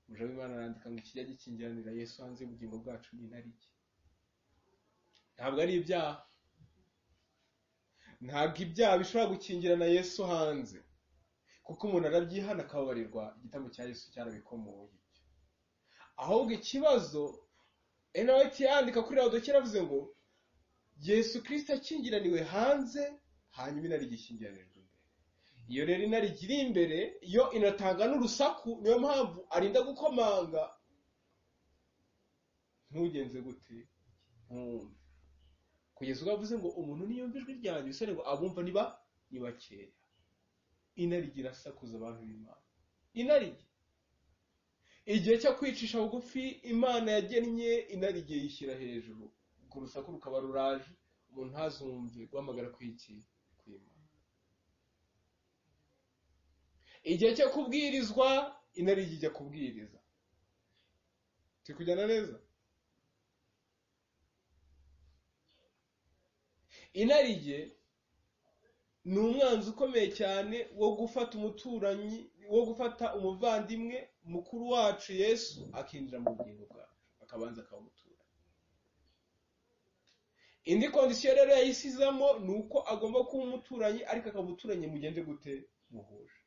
Umuja w'Imana arandika ngo ikijya gikingiranira Yesu hanze y'ubugingo bwacu ni inarijye. Ntabwo ari ibyaha. Ntabwo ibyaha bishobora gukingirana Yesu hanze, kuko umuntu arabyihana akababarirwa, igitambo cya Yesu cyarabikomoye ibyo. Ahubwo ikibazo Ellen yandika kuri Laodikiya yaravuze ngo Yesu Kristo akingiraniwe hanze, hanyuma inarijye ikingiranirwa imbere. Iyo rero inarijye iri imbere, yo inatanga n'urusaku, niyo mpamvu arinda gukomanga. Ntugenze gute? Ntumve. Kugeza ubwo avuze ngo umuntu niyumva ijwi ryanjye, bisore ngo abumva niba ni bakeya. Inarijye irasakuza abantu b'Imana. Inarijye igihe cyo kwicisha bugufi Imana yagennye, inarijye yishyira hejuru, ubwo urusaku rukaba ruraje, umuntu ntazumve guhamagara kwiki kw'Imana. Igihe cyo kubwirizwa, inarijye ijya kubwiriza. Turi kujyana neza? Inarijye ni umwanzi ukomeye cyane wo gufata umuturanyi, wo gufata umuvandimwe mukuru wacu Yesu akinjira mu bugingo bwacu, akabanza akamutura. Indi kondisiyo rero yayisizamo ni uko agomba kuba umuturanyi, ariko akaba umuturanyi mugenze gute? Muhuje.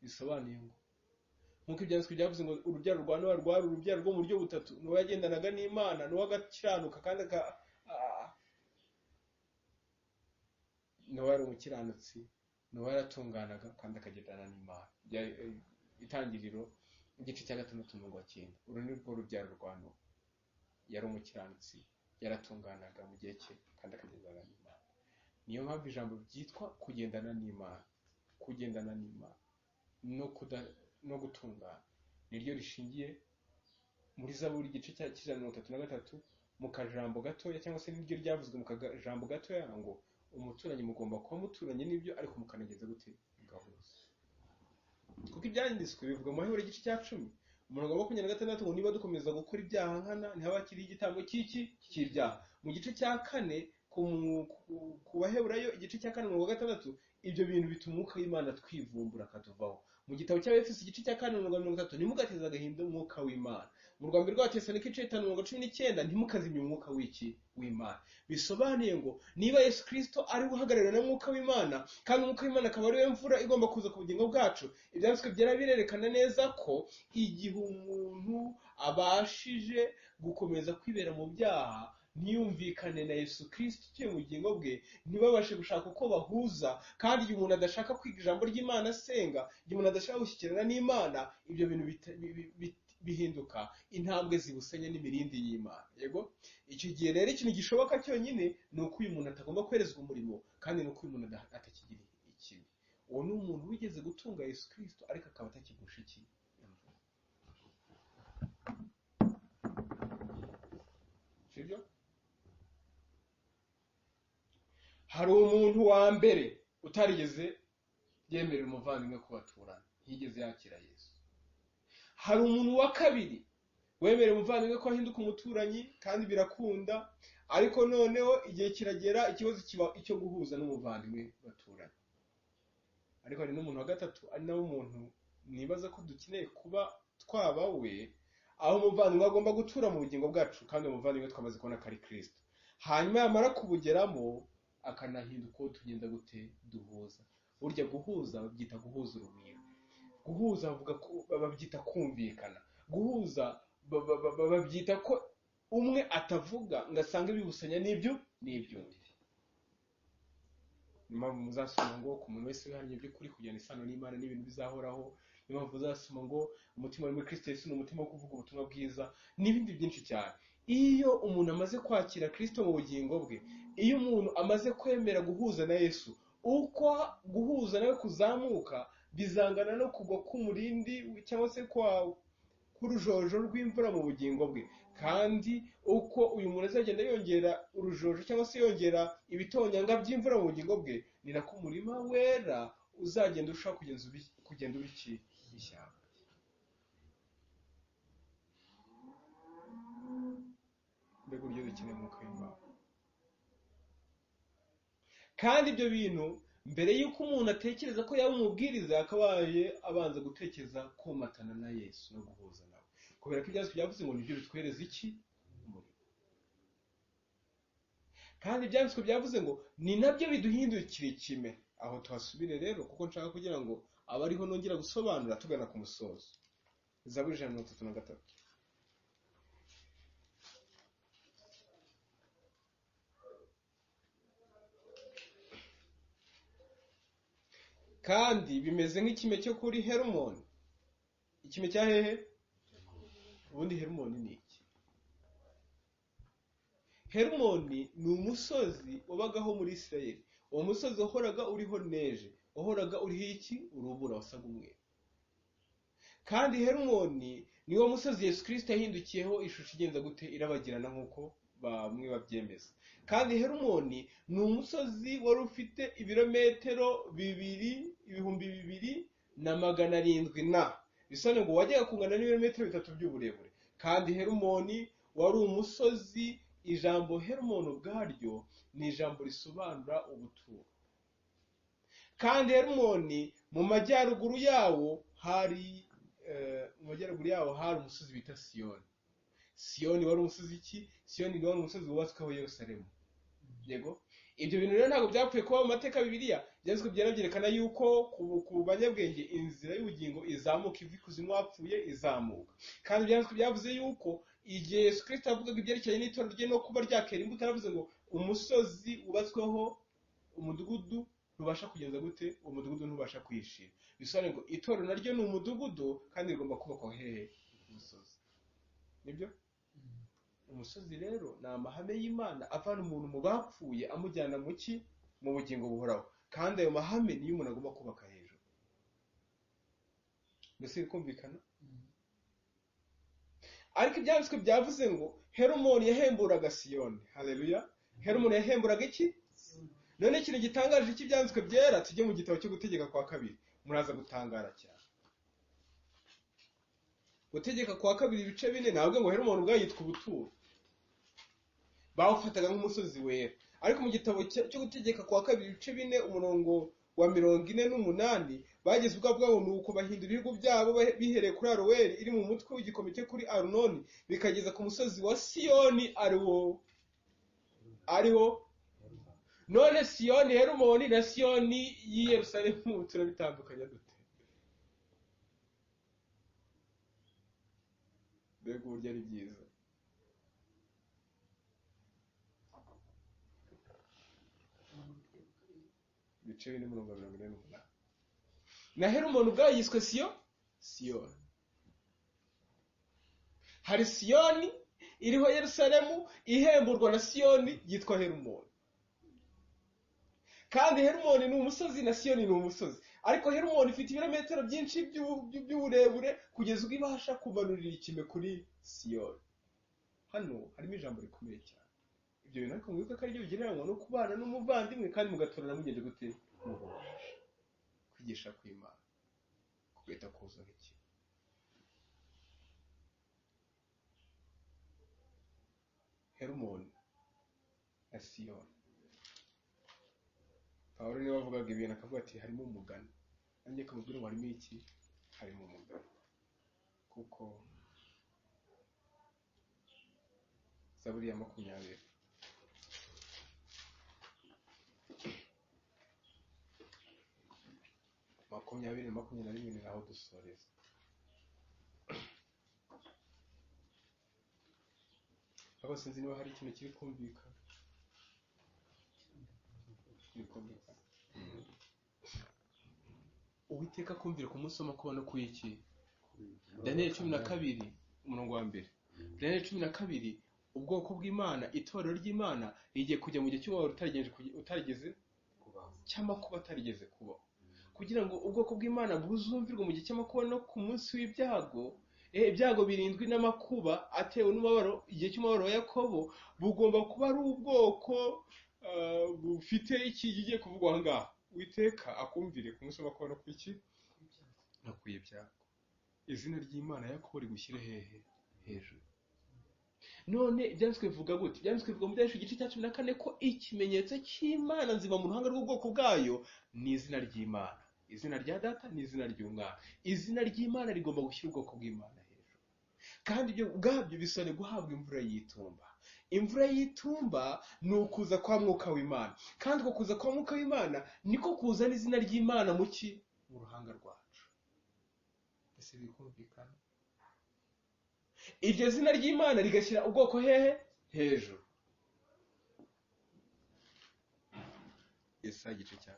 Bisobanuye ngo nk'uko ibyanditswe byavuze ngo urubyaro rwa Nowa rwari urubyaro rwo mu buryo butatu. Nowa yagendanaga n'Imana, Nowa agakiranuka kandi Nowa yari umukiranutsi, Nowa yaratunganaga kandi akagendana n'Imana. Itangiriro igice cya 6 umurongo wa 9. Uru ni rwo rubyaro rwa Nowa. Yari umukiranutsi, yaratunganaga mu gihe cye kandi akagendana n'Imana. Niyo mpamvu ijambo ryitwa kugendana n'Imana, kugendana n'Imana no gutungana niryo rishingiye muri Zaburi igice cya 133 mu kajambo gatoya, cyangwa se niryo ryavuzwe mu kajambo gatoya ngo Umuturanyi mugomba kuba muturanye n'ibyo, ariko mukanageza gute gahuza. Kuko ibyanditswe bivuga mu Baheburayo igice cya 10 umurongo wa 26 ngo niba dukomeza gukora ibyaha nkana ntihaba hakiriho igitambo cy'iki cy'ibyaha. Mu gice cya 4 ku Baheburayo igice cya 4 umurongo wa 6, ibyo bintu bituma umwuka w'Imana twivumbura akatuvaho. Mu gitabo cy'Abefeso igice cya 4 umurongo wa 30, ntimugateze agahinda umwuka w'Imana. Mu rwanda rwa Tesalonike igice cya 5 umurongo wa 19, ntimukazimye umwuka w'iki w'Imana. Bisobanuye ngo niba Yesu Kristo ari guhagararira n'umwuka w'Imana, kandi umwuka w'Imana akaba ari we mvura igomba kuza ku bugingo bwacu, ibyanditswe byera birerekana neza ko igihe umuntu abashije gukomeza kwibera mu byaha, ntiyumvikane na Yesu Kristo utuye mu bugingo bwe, ntibabashe gushaka uko bahuza. Kandi igihe umuntu adashaka kwiga ijambo ry'Imana asenga, igihe umuntu adashaka gushyikirana n'Imana, ibyo bintu bihinduka intambwe zibusenya n'imirindi y'Imana. Yego, icyo gihe rero ikintu gishoboka cyonyine ni uko uyu muntu atagomba kwerezwa umurimo, kandi ni uko uyu muntu atakigira ikibi. Uwo ni umuntu wigeze gutunga Yesu Kristo ariko akaba atakigusha iki imvura. Sibyo? Hari umuntu wa mbere utarigeze yemerera umuvandimwe kubaturana, ntiyigeze yakira Yesu. Hari umuntu wa kabiri wemerera umuvandimwe ko ahinduka umuturanyi, kandi birakunda, ariko noneho igihe kiragera ikibazo kiba icyo guhuza n'umuvandimwe baturanye. Ariko hari n'umuntu wa gatatu, ari nawe umuntu nibaza ko dukeneye kuba twaba we, aho umuvandimwe agomba gutura mu bugingo bwacu, kandi umuvandimwe twamaze kubona ko ari Kristo. Hanyuma yamara kubugeramo akanahinduka uwo tugenda gute duhuza. Burya guhuza babyita guhuza urugwiro, guhuza bavuga ko babyita kumvikana, guhuza babyita ko umwe atavuga ngo asange bibusanya n'ibyo n'iby'undi. Niyo mpamvu muzasoma ngo ku muntu wese wihannye by'ukuri kugirana isano n'Imana n'ibintu bizahoraho. Niyo mpamvu muzasoma ngo umutima uri muri Kristo Yesu ni umutima wo kuvuga ubutumwa bwiza, n'ibindi byinshi cyane. Iyo umuntu amaze kwakira Kristo mu bugingo bwe, iyo umuntu amaze kwemera guhuza na Yesu, uko guhuza nawe kuzamuka bizangana no kugwa k'umurindi cyangwa se kwa k'urujojo rw'imvura mu bugingo bwe. Kandi uko uyu muntu azagenda yongera urujojo cyangwa se yongera ibitonyanga by'imvura mu bugingo bwe, ni nako umurima wera uzagenda urushaho kugenda uba iki ishyamba. Mbega uburyo dukeneye umwuka w'Imana! Kandi ibyo bintu mbere y'uko umuntu atekereza ko yaba umubwiriza, yakabaye abanza gutekereza komatana na Yesu no guhuza nawe, kubera ko ibyanditswe byavuze ngo nibyo bitwereza iki umurimo. Kandi ibyanditswe byavuze ngo ni nabyo biduhindukira ikime. Aho tuhasubire rero, kuko nshaka kugira ngo abariho nongera gusobanura tugana ku musozo. Zaburi 133. Kandi bimeze nk'ikime cyo kuri Herumoni. Ikime cya hehe? Ubundi Herumoni ni iki? Herumoni ni umusozi wabagaho muri Isirayeli. Uwo musozi wahoraga uriho neje, wahoraga uriho iki? Urubura wasaga umweru. Kandi Herumoni ni wo musozi Yesu Kristo yahindukiyeho ishusho igenza gute irabagirana nk'uko bamwe babyemeza. Kandi Herumoni ni umusozi wari ufite ibirometero 2700 na bisobanuye ngo wajyaga kungana n'ibirometero 3 by'uburebure. Kandi Herumoni wari umusozi. Ijambo Herumoni ubwaryo ni ijambo risobanura ubuturo. Kandi Herumoni mu majyaruguru yawo hari umusozi bita Siyoni. Siyoni wari umusozi iki? Siyoni wari umusozi wubatsweho Yerusalemu. Yego, ibyo bintu rero ntabwo byapfuye kuba mu mateka Bibiliya. Byanditswe byera byerekana yuko ku banyabwenge inzira y'ubugingo izamuka iva ikuzimu wapfuye izamuka. Kandi byanditswe byavuze yuko igihe Yesu Kristo yavugaga ibyerekeranye n'itorero rye no kuba ryakera imbuto, yaravuze ngo umusozi wubatsweho umudugudu ntubasha kugenza gute, uwo mudugudu ntubasha kwishira. Bisobanuye ngo itorero naryo ni umudugudu kandi rigomba kubakwa hehe? Umusozi. Nibyo? Umusozi rero ni amahame y'Imana avana umuntu mu bapfuye amujyana mu ki? Mu bugingo buhoraho. Kandi ayo mahame niyo umuntu agomba kubaka hejuru. Mbese bikumvikana? Ariko ibyanditswe byavuze ngo Herumoni yahemburaga Siyoni. Haleluya! Herumoni yahemburaga iki? None ikintu gitangaje cy'ibyanditswe byera, tujye mu gitabo cyo Gutegeka kwa Kabiri, muraza gutangara cyane. Gutegeka kwa Kabiri ibice 4, ntabwo ngo Herumoni ubwayo yitwa ubuturo, bawufataga nk'umusozi wera. Ariko mu gitabo cyo Gutegeka kwa Kabiri ibice 4 umurongo wa 48, bageze ubwa bwabo nuko bahindura ibihugu byabo bihereye kuri Aroweri iri mu mutwe w'igikombe kuri Arunoni, bikageza ku musozi wa Siyoni ariwo none Siyoni Herumoni na Siyoni y'i Yerusalemu turabitandukanya dute? Mbega uburyo ari byiza! Ibice 4 umurongo wa 48. Na Herumoni ubwayo yiswe Siyoni. Hari Siyoni iriho Yerusalemu ihemburwa na Siyoni yitwa Herumoni. Kandi Herumoni ni umusozi na Siyoni ni umusozi, ariko Herumoni ifite ibirometero byinshi by'uburebure kugeza ubwo ibasha kumanurira ikime kuri Siyoni. Hano harimo ijambo rikomeye cyane. Ibyo bintu ariko mwibuke ko aribyo bigereranywa no kubana n'umuvandimwe kandi mugatorana mugende gute? Muhuje. Kwigisha kw'Imana kugahita kuza nk'ikime. Herumoni na Siyoni. Pawulo niwe wavugaga ibintu akavuga ati harimo umugani, nanjye kamubwira ngo harimo iki? Harimo umugani. Kuko Zaburi ya 20 20 21 ni aho dusoreza. Abo sinzi niba hari ikintu kiri kumvikana. Uwiteka kumvira ku munsi w'amakuba no kuyiki. Daniel 12 umurongo wa 1. Daniel 12, ubwoko bw'Imana, itorero ry'Imana rigiye kujya mu gihe cy'umubabaro utarigeze kubaho, cy'amakuba atarigeze kubaho. Kugira ngo ubwoko bw'Imana buzumvirwe mu gihe cy'amakuba no ku munsi w'ibyago, ibyago birindwi n'amakuba atewe n'umubabaro, igihe cy'umubabaro wa Yakobo, bugomba kuba ari ubwoko bufite iki kigiye kuvugwa aha ngaha. Uwiteka akumvire ku munsi w'amakuba no ku iki no ku ibyago. Izina ry'Imana Yakobo rigushyire hehe? Hejuru. None ibyanditswe bivuga gute? Ibyanditswe bivuga mu Byahishuwe igice cya 14 ko ikimenyetso cy'Imana nzima mu ruhanga rw'ubwoko bwayo ni izina ry'Imana. Izina rya Data ni izina ry'Umwana. Izina ry'Imana rigomba gushyira ubwoko bw'Imana hejuru. Kandi ibyo ubwabyo bisone guhabwa imvura y'itumba. Imvura y'itumba ni ukuza kwa Mwuka w'Imana. Kandi uko kuza kwa Mwuka w'Imana niko kuzana izina ry'Imana mu ki? Mu ruhanga rwacu. Ese bikumvikana? Iryo zina ry'Imana rigashyira ubwoko hehe? Hejuru. Yesaya igice cya 4.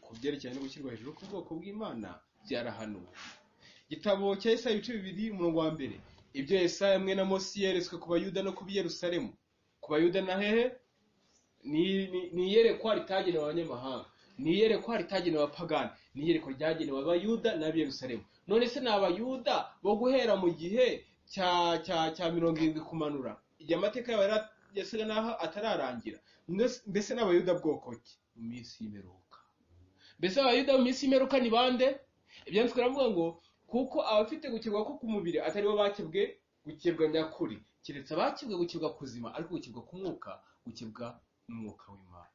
Ku byerekeranye no gushyirwa hejuru k'ubwoko bw'Imana byarahanuwe. Igitabo cya Yesaya ibice 2 umurongo wa 1. Ibyo Yesaya mwene Amosi yeretswe ku Bayuda no ku Yerusalemu. Ku Bayuda na hehe? Ni iyerekwa ritagenewe abanyamahanga, ni iyerekwa ritagenewe abapagani, ni iyerekwa ryagenewe Abayuda n'Abiyerusalemu. None se ni Abayuda bo guhera mu gihe cya 70 kumanura, igihe amateka yabo yasaga naho atararangira. Mbese ni Abayuda bwoko ki? Mu minsi y'imperuka. Mbese Abayuda mu minsi y'imperuka ni bande? Ibyanditswe biravuga ngo kuko abafite gukebwa ko ku mubiri atari bo bakebwe gukebwa nyakuri, keretse abakebwe gukebwa kuzima, ariko gukebwa ku mwuka, gukebwa n'umwuka w'Imana.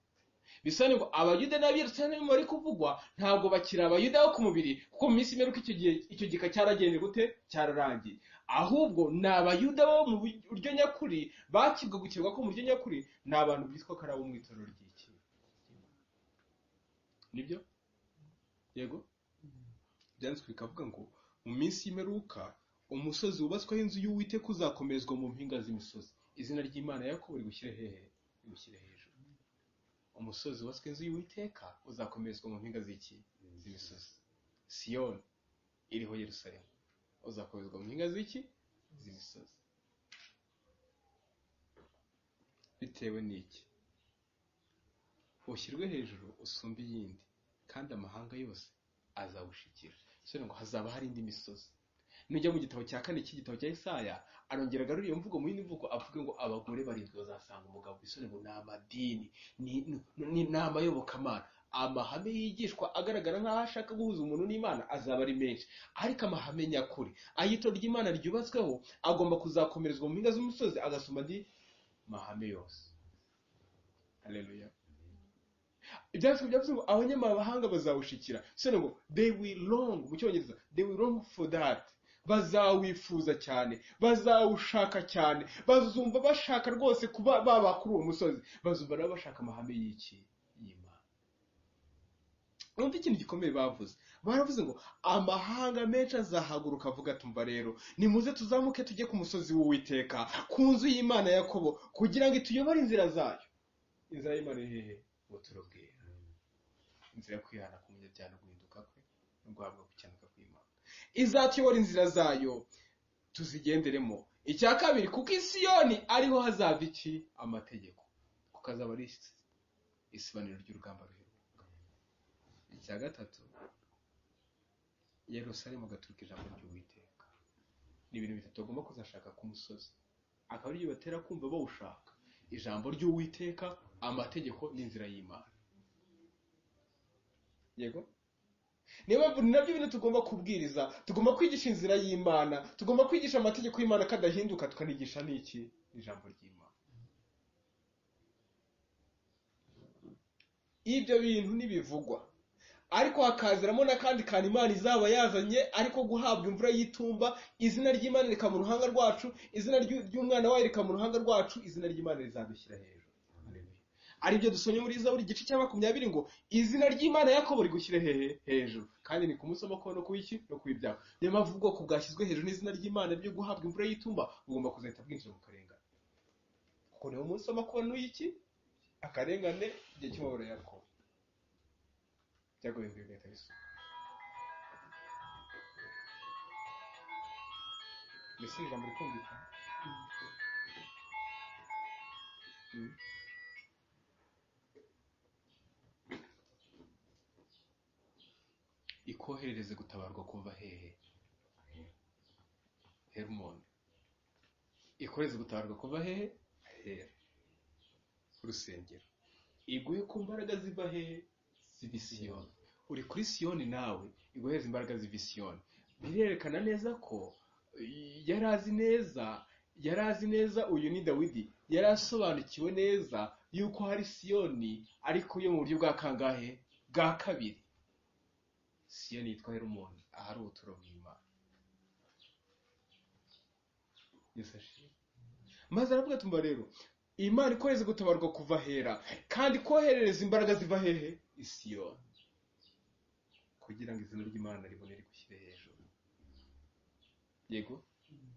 Bisa ngo Abayuda n'Abiyerusalemu bari kuvugwa ntabwo bakiri Abayuda bo ku mubiri, kuko mu minsi y'imperuka icyo gihe icyo gika cyaragenze gute? Cyararangiye. Ahubwo ni Abayuda bo mu buryo nyakuri bakebwe gukebwa ko mu buryo nyakuri, ni abantu bitwa ko ari abo mu itorero ry'iki. Nibyo? Yego? Byanditswe bikavuga ngo mu minsi y'imperuka umusozi wubatsweho inzu y'Uwiteka uzakomerezwa mu mpinga z'imisozi. Izina ry'Imana Yakobo rigushyire hehe? Rigushyire hejuru. Umusozi wubatswe inzu y'Uwiteka uzakomerezwa mu mpinga z'iki? Z'imisozi. Siyoni iriho Yerusalemu uzakomerezwa mu mpinga z'iki? Z'imisozi. Bitewe n'iki? Ushyirwe hejuru usumbe iyindi, kandi amahanga yose azawushikira. Sore ngo hazaba hari indi misozi. Nujya mu gitabo cya kane cy'igitabo cya Isaya, arongera agarura iyo mvugo mu yindi mvugo, avuga ngo abagore barindwi bazasanga umugabo. Bisone ngo ni amadini, ni amayobokamana. Amahame yigishwa agaragara nk'aho ashaka guhuza umuntu n'Imana azaba ari menshi, ariko amahame nyakuri ay'itorero ry'Imana ryubatsweho agomba kuzakomerezwa mu mpinga z'umusozi, agasoma andi mahame yose. Haleluya. Ibyanditswe byavuze ngo abanyamahanga bazawushikira. Bisone ngo they will long, mu Cyongereza they will long for that. Bazawifuza cyane, bazawushaka cyane, bazumva bashaka rwose kuba baba kuri uwo musozi, bazumva nabo bashaka amahame y'iki? Y'Imana. Urumva ikintu gikomeye bavuze. Baravuze ngo amahanga menshi azahaguruka avuga ati umva rero, nimuze tuzamuke tujye ku musozi w'Uwiteka, ku nzu y'Imana ya Yakobo, kugira ngo ituyobore inzira zayo. Inzira y'Imana iri hehe? Ubuturo bwera. Inzira yo kwihana k'umunyabyaha no guhinduka kwe no guhabwa gukiranirwa kw'Imana. Izatuyobora inzira zayo tuzigenderemo. Icya kabiri, kuko i Siyoni ariho hazava iki? Amategeko, kuko azaba ari isibaniro ry'urugamba ruheruka. Icya gatatu, Yerusalemu agaturuka ijambo ry'Uwiteka. Ni ibintu bitatu bagomba kuzashaka ku musozi, akaba aribyo batera kumva bawushaka: ijambo ry'Uwiteka, amategeko n'inzira y'Imana. Yego, niyo mpamvu nabyo bintu tugomba kubwiriza, tugomba kwigisha inzira y'Imana, tugomba kwigisha amategeko y'Imana kadahinduka, tukanigisha n'iki? Ijambo ry'Imana. Ibyo bintu nibivugwa, ariko hakaziramo n'akandi kantu Imana izaba yazanye, ariko guhabwa imvura y'itumba, izina ry'Imana rikaba mu ruhanga rwacu, izina ry'umwana wayo rikaba mu ruhanga rwacu, izina ry'Imana rizabishyira hejuru. Aribyo dusomye muri Zaburi igice cya 20 ngo izina ry'Imana Yakobo rigushyire hehe? Hejuru. Kandi ni kumusoma ko no kuiki no kwibyago. Niyo mpamvu ubwoko bwashyizwe hejuru n'izina ry'Imana ryo guhabwa imvura y'itumba bugomba kuzahita bwinjira mu karengane, kuko niwo munsi w'amakuba n'uyiki akarengane, igihe cy'umubabaro Yakobo byago bigahita bisuka. Mbese ijambo rikumvikana? Ikoherereze gutabarwa kuva hehe? Herumoni. Ikoherereze gutabarwa kuva hehe? Hera. Urusengero. Iguhe ku mbaraga ziva hehe? Ziva Siyoni. Uri kuri Siyoni nawe, iguhereze imbaraga ziva Siyoni. Birerekana neza ko yari azi neza uyu ni Dawidi, yari asobanukiwe neza yuko hari Siyoni, ariko yo mu buryo bwa kangahe? Bwa kabiri. Siyoni yitwa Herumoni, ahari ubuturo bw'Imana. Yesu ashimwe. Maze aravuga ati umva rero, Imana ikohereza gutabarwa kuva hera, kandi koherereza imbaraga ziva hehe? I Siyoni, kugira ngo izina ry'Imana ribone rigushyire hejuru. Yego,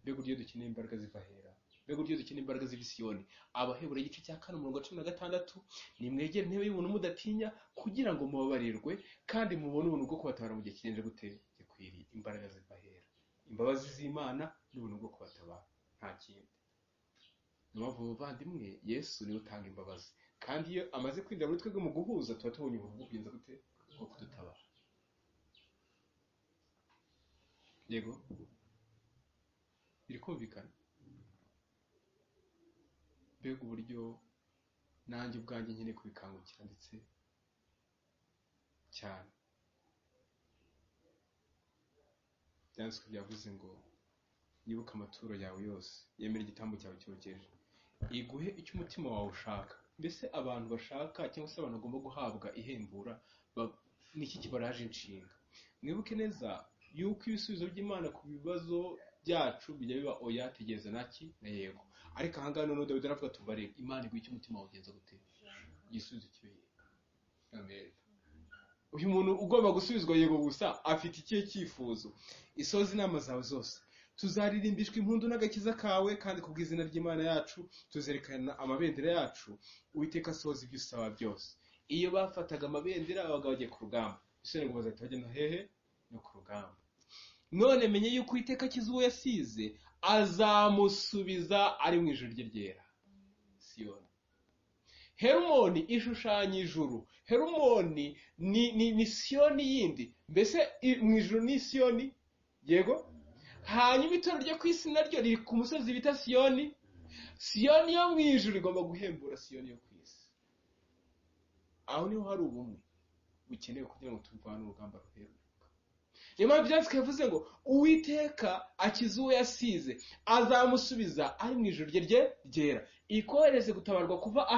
mbega uburyo dukeneye imbaraga ziva hera, mbega uburyo dukeneye imbaraga ziva i Siyoni. Abaheburayo igice cya 4 umurongo wa 16, nimwegere intebe y'ubuntu mudatinya, kugira ngo mubabarirwe kandi mubone ubuntu bwo kubatabara mu gihe kigenje gute? Gikwiriye. Imbaraga ziva hera, imbabazi z'Imana n'ubuntu bwo kubatabara, nta kindi. Niyo mpamvu bavandimwe, Yesu niwe utanga imbabazi, kandi iyo amaze kwinjira muri twebwe mu guhuza, tuba tubonye ubuntu bwo kugenza gute? Bwo kudutabara. Yego, birikumvikana? Mbega uburyo nanjye ubwanjye nkeneye kubikangukira ndetse cyane. Byanditswe byavuze ngo yibuke amaturo yawe yose, yemere igitambo cyawe cyokeje, iguhe icyo umutima wawe ushaka. Mbese abantu bashaka cyangwa se abantu bagomba guhabwa ihembura, niki kibaraje inshinga? Mwibuke neza yuko ibisubizo by'Imana ku bibazo byacu bijya biba oya, tegereza naki na yego. Ariko aha ngaha noneho Dawidi aravuga ati umva rero, Imana iguha icyo umutima wawe ugenza gute? Igisubizo kibe yego. Amen. Uyu muntu ugomba gusubizwa yego gusa afite ikihe cyifuzo? Isoza inama zawe zose, tuzaririmbishwa impundu n'agakiza kawe, kandi kubw'izina ry'Imana yacu tuzerekana amabendera yacu. Uwiteka asohoza ibyo usaba byose. Iyo bafataga amabendera babaga bagiye ku rugamba, isoni ngo bazahita bajya no hehe? No ku rugamba. None menye yuko Uwiteka akiza uwo yasize, azamusubiza ari mu ijuru rye ryera. Siyoni. Herumoni ishushanya ijuru. Herumoni ni Siyoni yindi. Mbese mu ijuru ni Siyoni? Yego. Hanyuma itorero ryo ku isi naryo riri ku musozi bita Siyoni. Siyoni yo mu ijuru igomba guhembura Siyoni yo ku isi. Aho niho hari ubumwe bukenewe kugira ngo turwane urugamba ruheruka. Niyo mpamvu Ibyanditswe bivuze ngo Uwiteka akiza uwo yasize, azamusubiza ari mu ijuru rye ryera, ikohereze gutabarwa kuva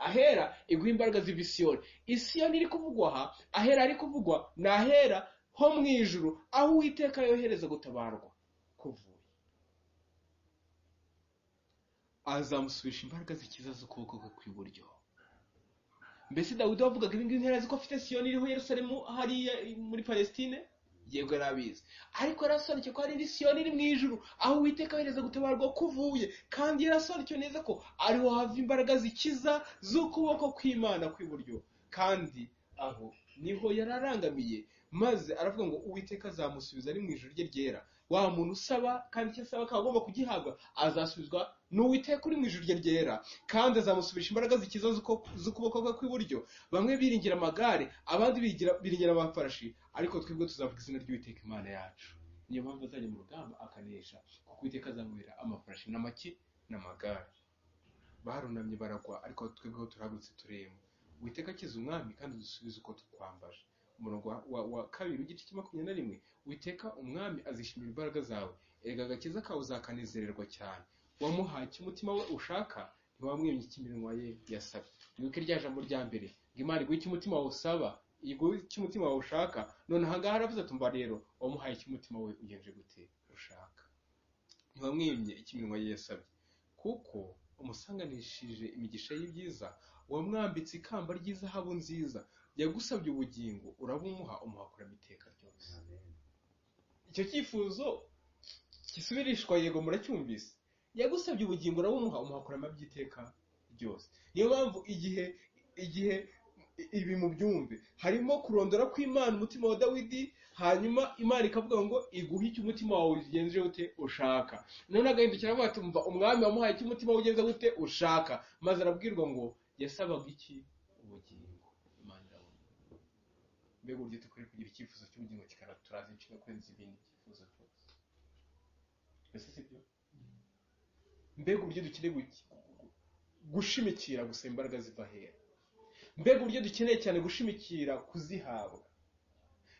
ahera, iguha imbaraga ziva i Siyoni. Isiyoni iri kuvugwa aha, ahera ari kuvugwa ni ahera ho mu ijuru, aho Uwiteka yohereza gutabarwa kuvuye. Azamusubisha imbaraga zikiza z'ukuboko kwe kw'iburyo. Mbese Dawidi wavugaga ibi ngibi ntiyari azi ko afite Siyoni iriho Yerusalemu hariya muri Palestine? Yego yarabizi, ariko yarasobanukiwe ko hari indi Siyoni iri mu ijuru, aho Uwiteka yohereza gutabarwa kuvuye, kandi yarasobanukiwe neza ko ariho hava imbaraga zikiza z'ukuboko kw'Imana kw'iburyo, kandi aho niho yararangamiye. Maze aravuga ngo Uwiteka azamusubiza ari mu ijuru rye ryera. Wa muntu usaba kandi icyo asaba akaba agomba kugihabwa, azasubizwa n'Uwiteka uri mu ijuru rye ryera, kandi azamusubisha imbaraga zikiza z'ukuboko kwe kw'iburyo. Bamwe biringira amagare, abandi biringira amafarashi, ariko twebwe tuzavuga izina ry'Uwiteka Imana yacu. Niyo mpamvu azajya mu rugamba akanesha, kuko Uwiteka azamubera amafarashi n'amaki n'amagare. Barunamye baragwa, ariko twebweho turahagurutse turema. Uwiteka akiza umwami kandi dusubize uko twambaje. Umurongo wa kabiri w'igice cya 21, Uwiteka umwami azishimira imbaraga zawe, erega agakiza kawe uzakanezererwa cyane. Wamuhaye icyo umutima we ushaka, ntiwamwimye icyo iminwa ye yasabye. Wibuke rya jambo rya mbere ngo Imana iguhe icyo umutima wawe usaba, iguhe icyo umutima wawe ushaka. None aha ngaha aravuze ati umva rero, wamuhaye icyo umutima we ugenje gute ushaka, ntiwamwimye icyo iminwa ye yasabye, kuko umusanganishije imigisha y'ibyiza, wamwambitse ikamba ry'izahabu nziza. Yagusabye ubugingo urabumuha, umuha kurama iteka ryose. Icyo cyifuzo kisubirishwa, yego muracyumvise. Yagusabye ubugingo urabumuha, umuha kurama by'iteka ryose. Niyo mpamvu igihe ibi mubyumve, harimo kurondora kw'Imana umutima wa Dawidi, hanyuma Imana ikavuga ngo iguhe icyo umutima wawe ugenje ute ushaka. None agahindukira avuga ati umva, umwami wamuhaye icyo umutima we ugenze gute ushaka, maze arabwirwa ngo yasabaga iki? Ubugingo. Imana irabona. Mbega uburyo dukwiye kugira icyifuzo cy'ubugingo kikaturaza inshinga kurenza ibindi byifuzo byose. Mbese si byo? Mbega uburyo dukeneye gushimikira gusa imbaraga ziva ahera. Mbega uburyo dukeneye cyane gushimikira kuzihabwa.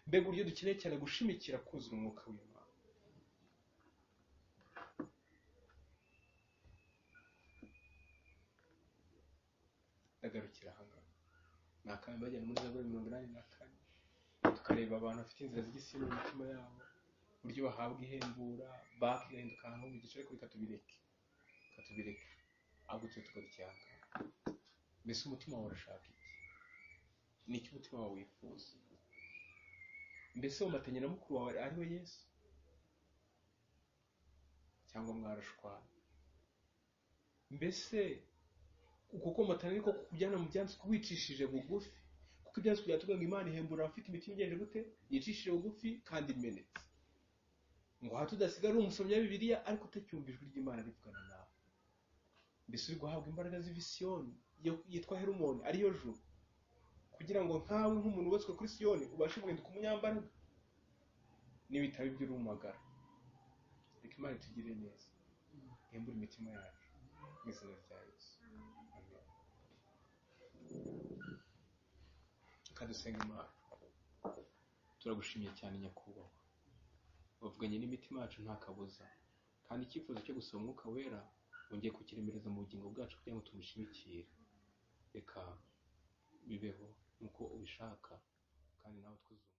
Mbega uburyo dukeneye cyane gushimikira kuzura umwuka w'Imana. Ndagarukira aha ngaha. Ni akanya bajyana muri Zaburi 84, tukareba abantu bafite inzira z'igisiyoni mu mitima yabo, uburyo bahabwa ihembura, bakigahinduka ahantu mu gice, ariko reka tubireke, ahubwo tujye tugarukira aha ngaha. Mbese umutima wawe urashaka iki? Ni iki umutima wawe wifuza? Mbese womatanye na mukuru wawe ari we Yesu, cyangwa mwarashwana? Mbese uko komatana niko kukujyana mu byanditswe wicishije bugufi? Kuko ibyanditswe byatubwira ngo Imana ihembura abafite imitima igenje gute? Yicishije bugufi kandi imenetse. Ngo hato udasigara uri umusomyi wa Bibiliya ariko utacyumva ijwi ry'Imana rivugana nawe. Mbese uri guhabwa imbaraga z'ivisiyoni yitwa Herumoni, ariyo juru, kugira ngo nkawe nk'umuntu wubatswe kuri Siyoni ubashe guhinduka umunyambaraga n'ibitabo by'urumagara. Reka Imana itugirire neza, ihembure imitima yacu mu izina rya Yesu. Amen. Reka dusenge Imana. Turagushimiye cyane Nyakubahwa, wavuganye n'imitima yacu nta kabuza, kandi icyifuzo cyo gusaba umwuka wera wongeye kukiremereza mu bugingo bwacu kugira ngo tumushimikire. Reka bibeho nk'uko ubishaka, kandi nawe twuzuye.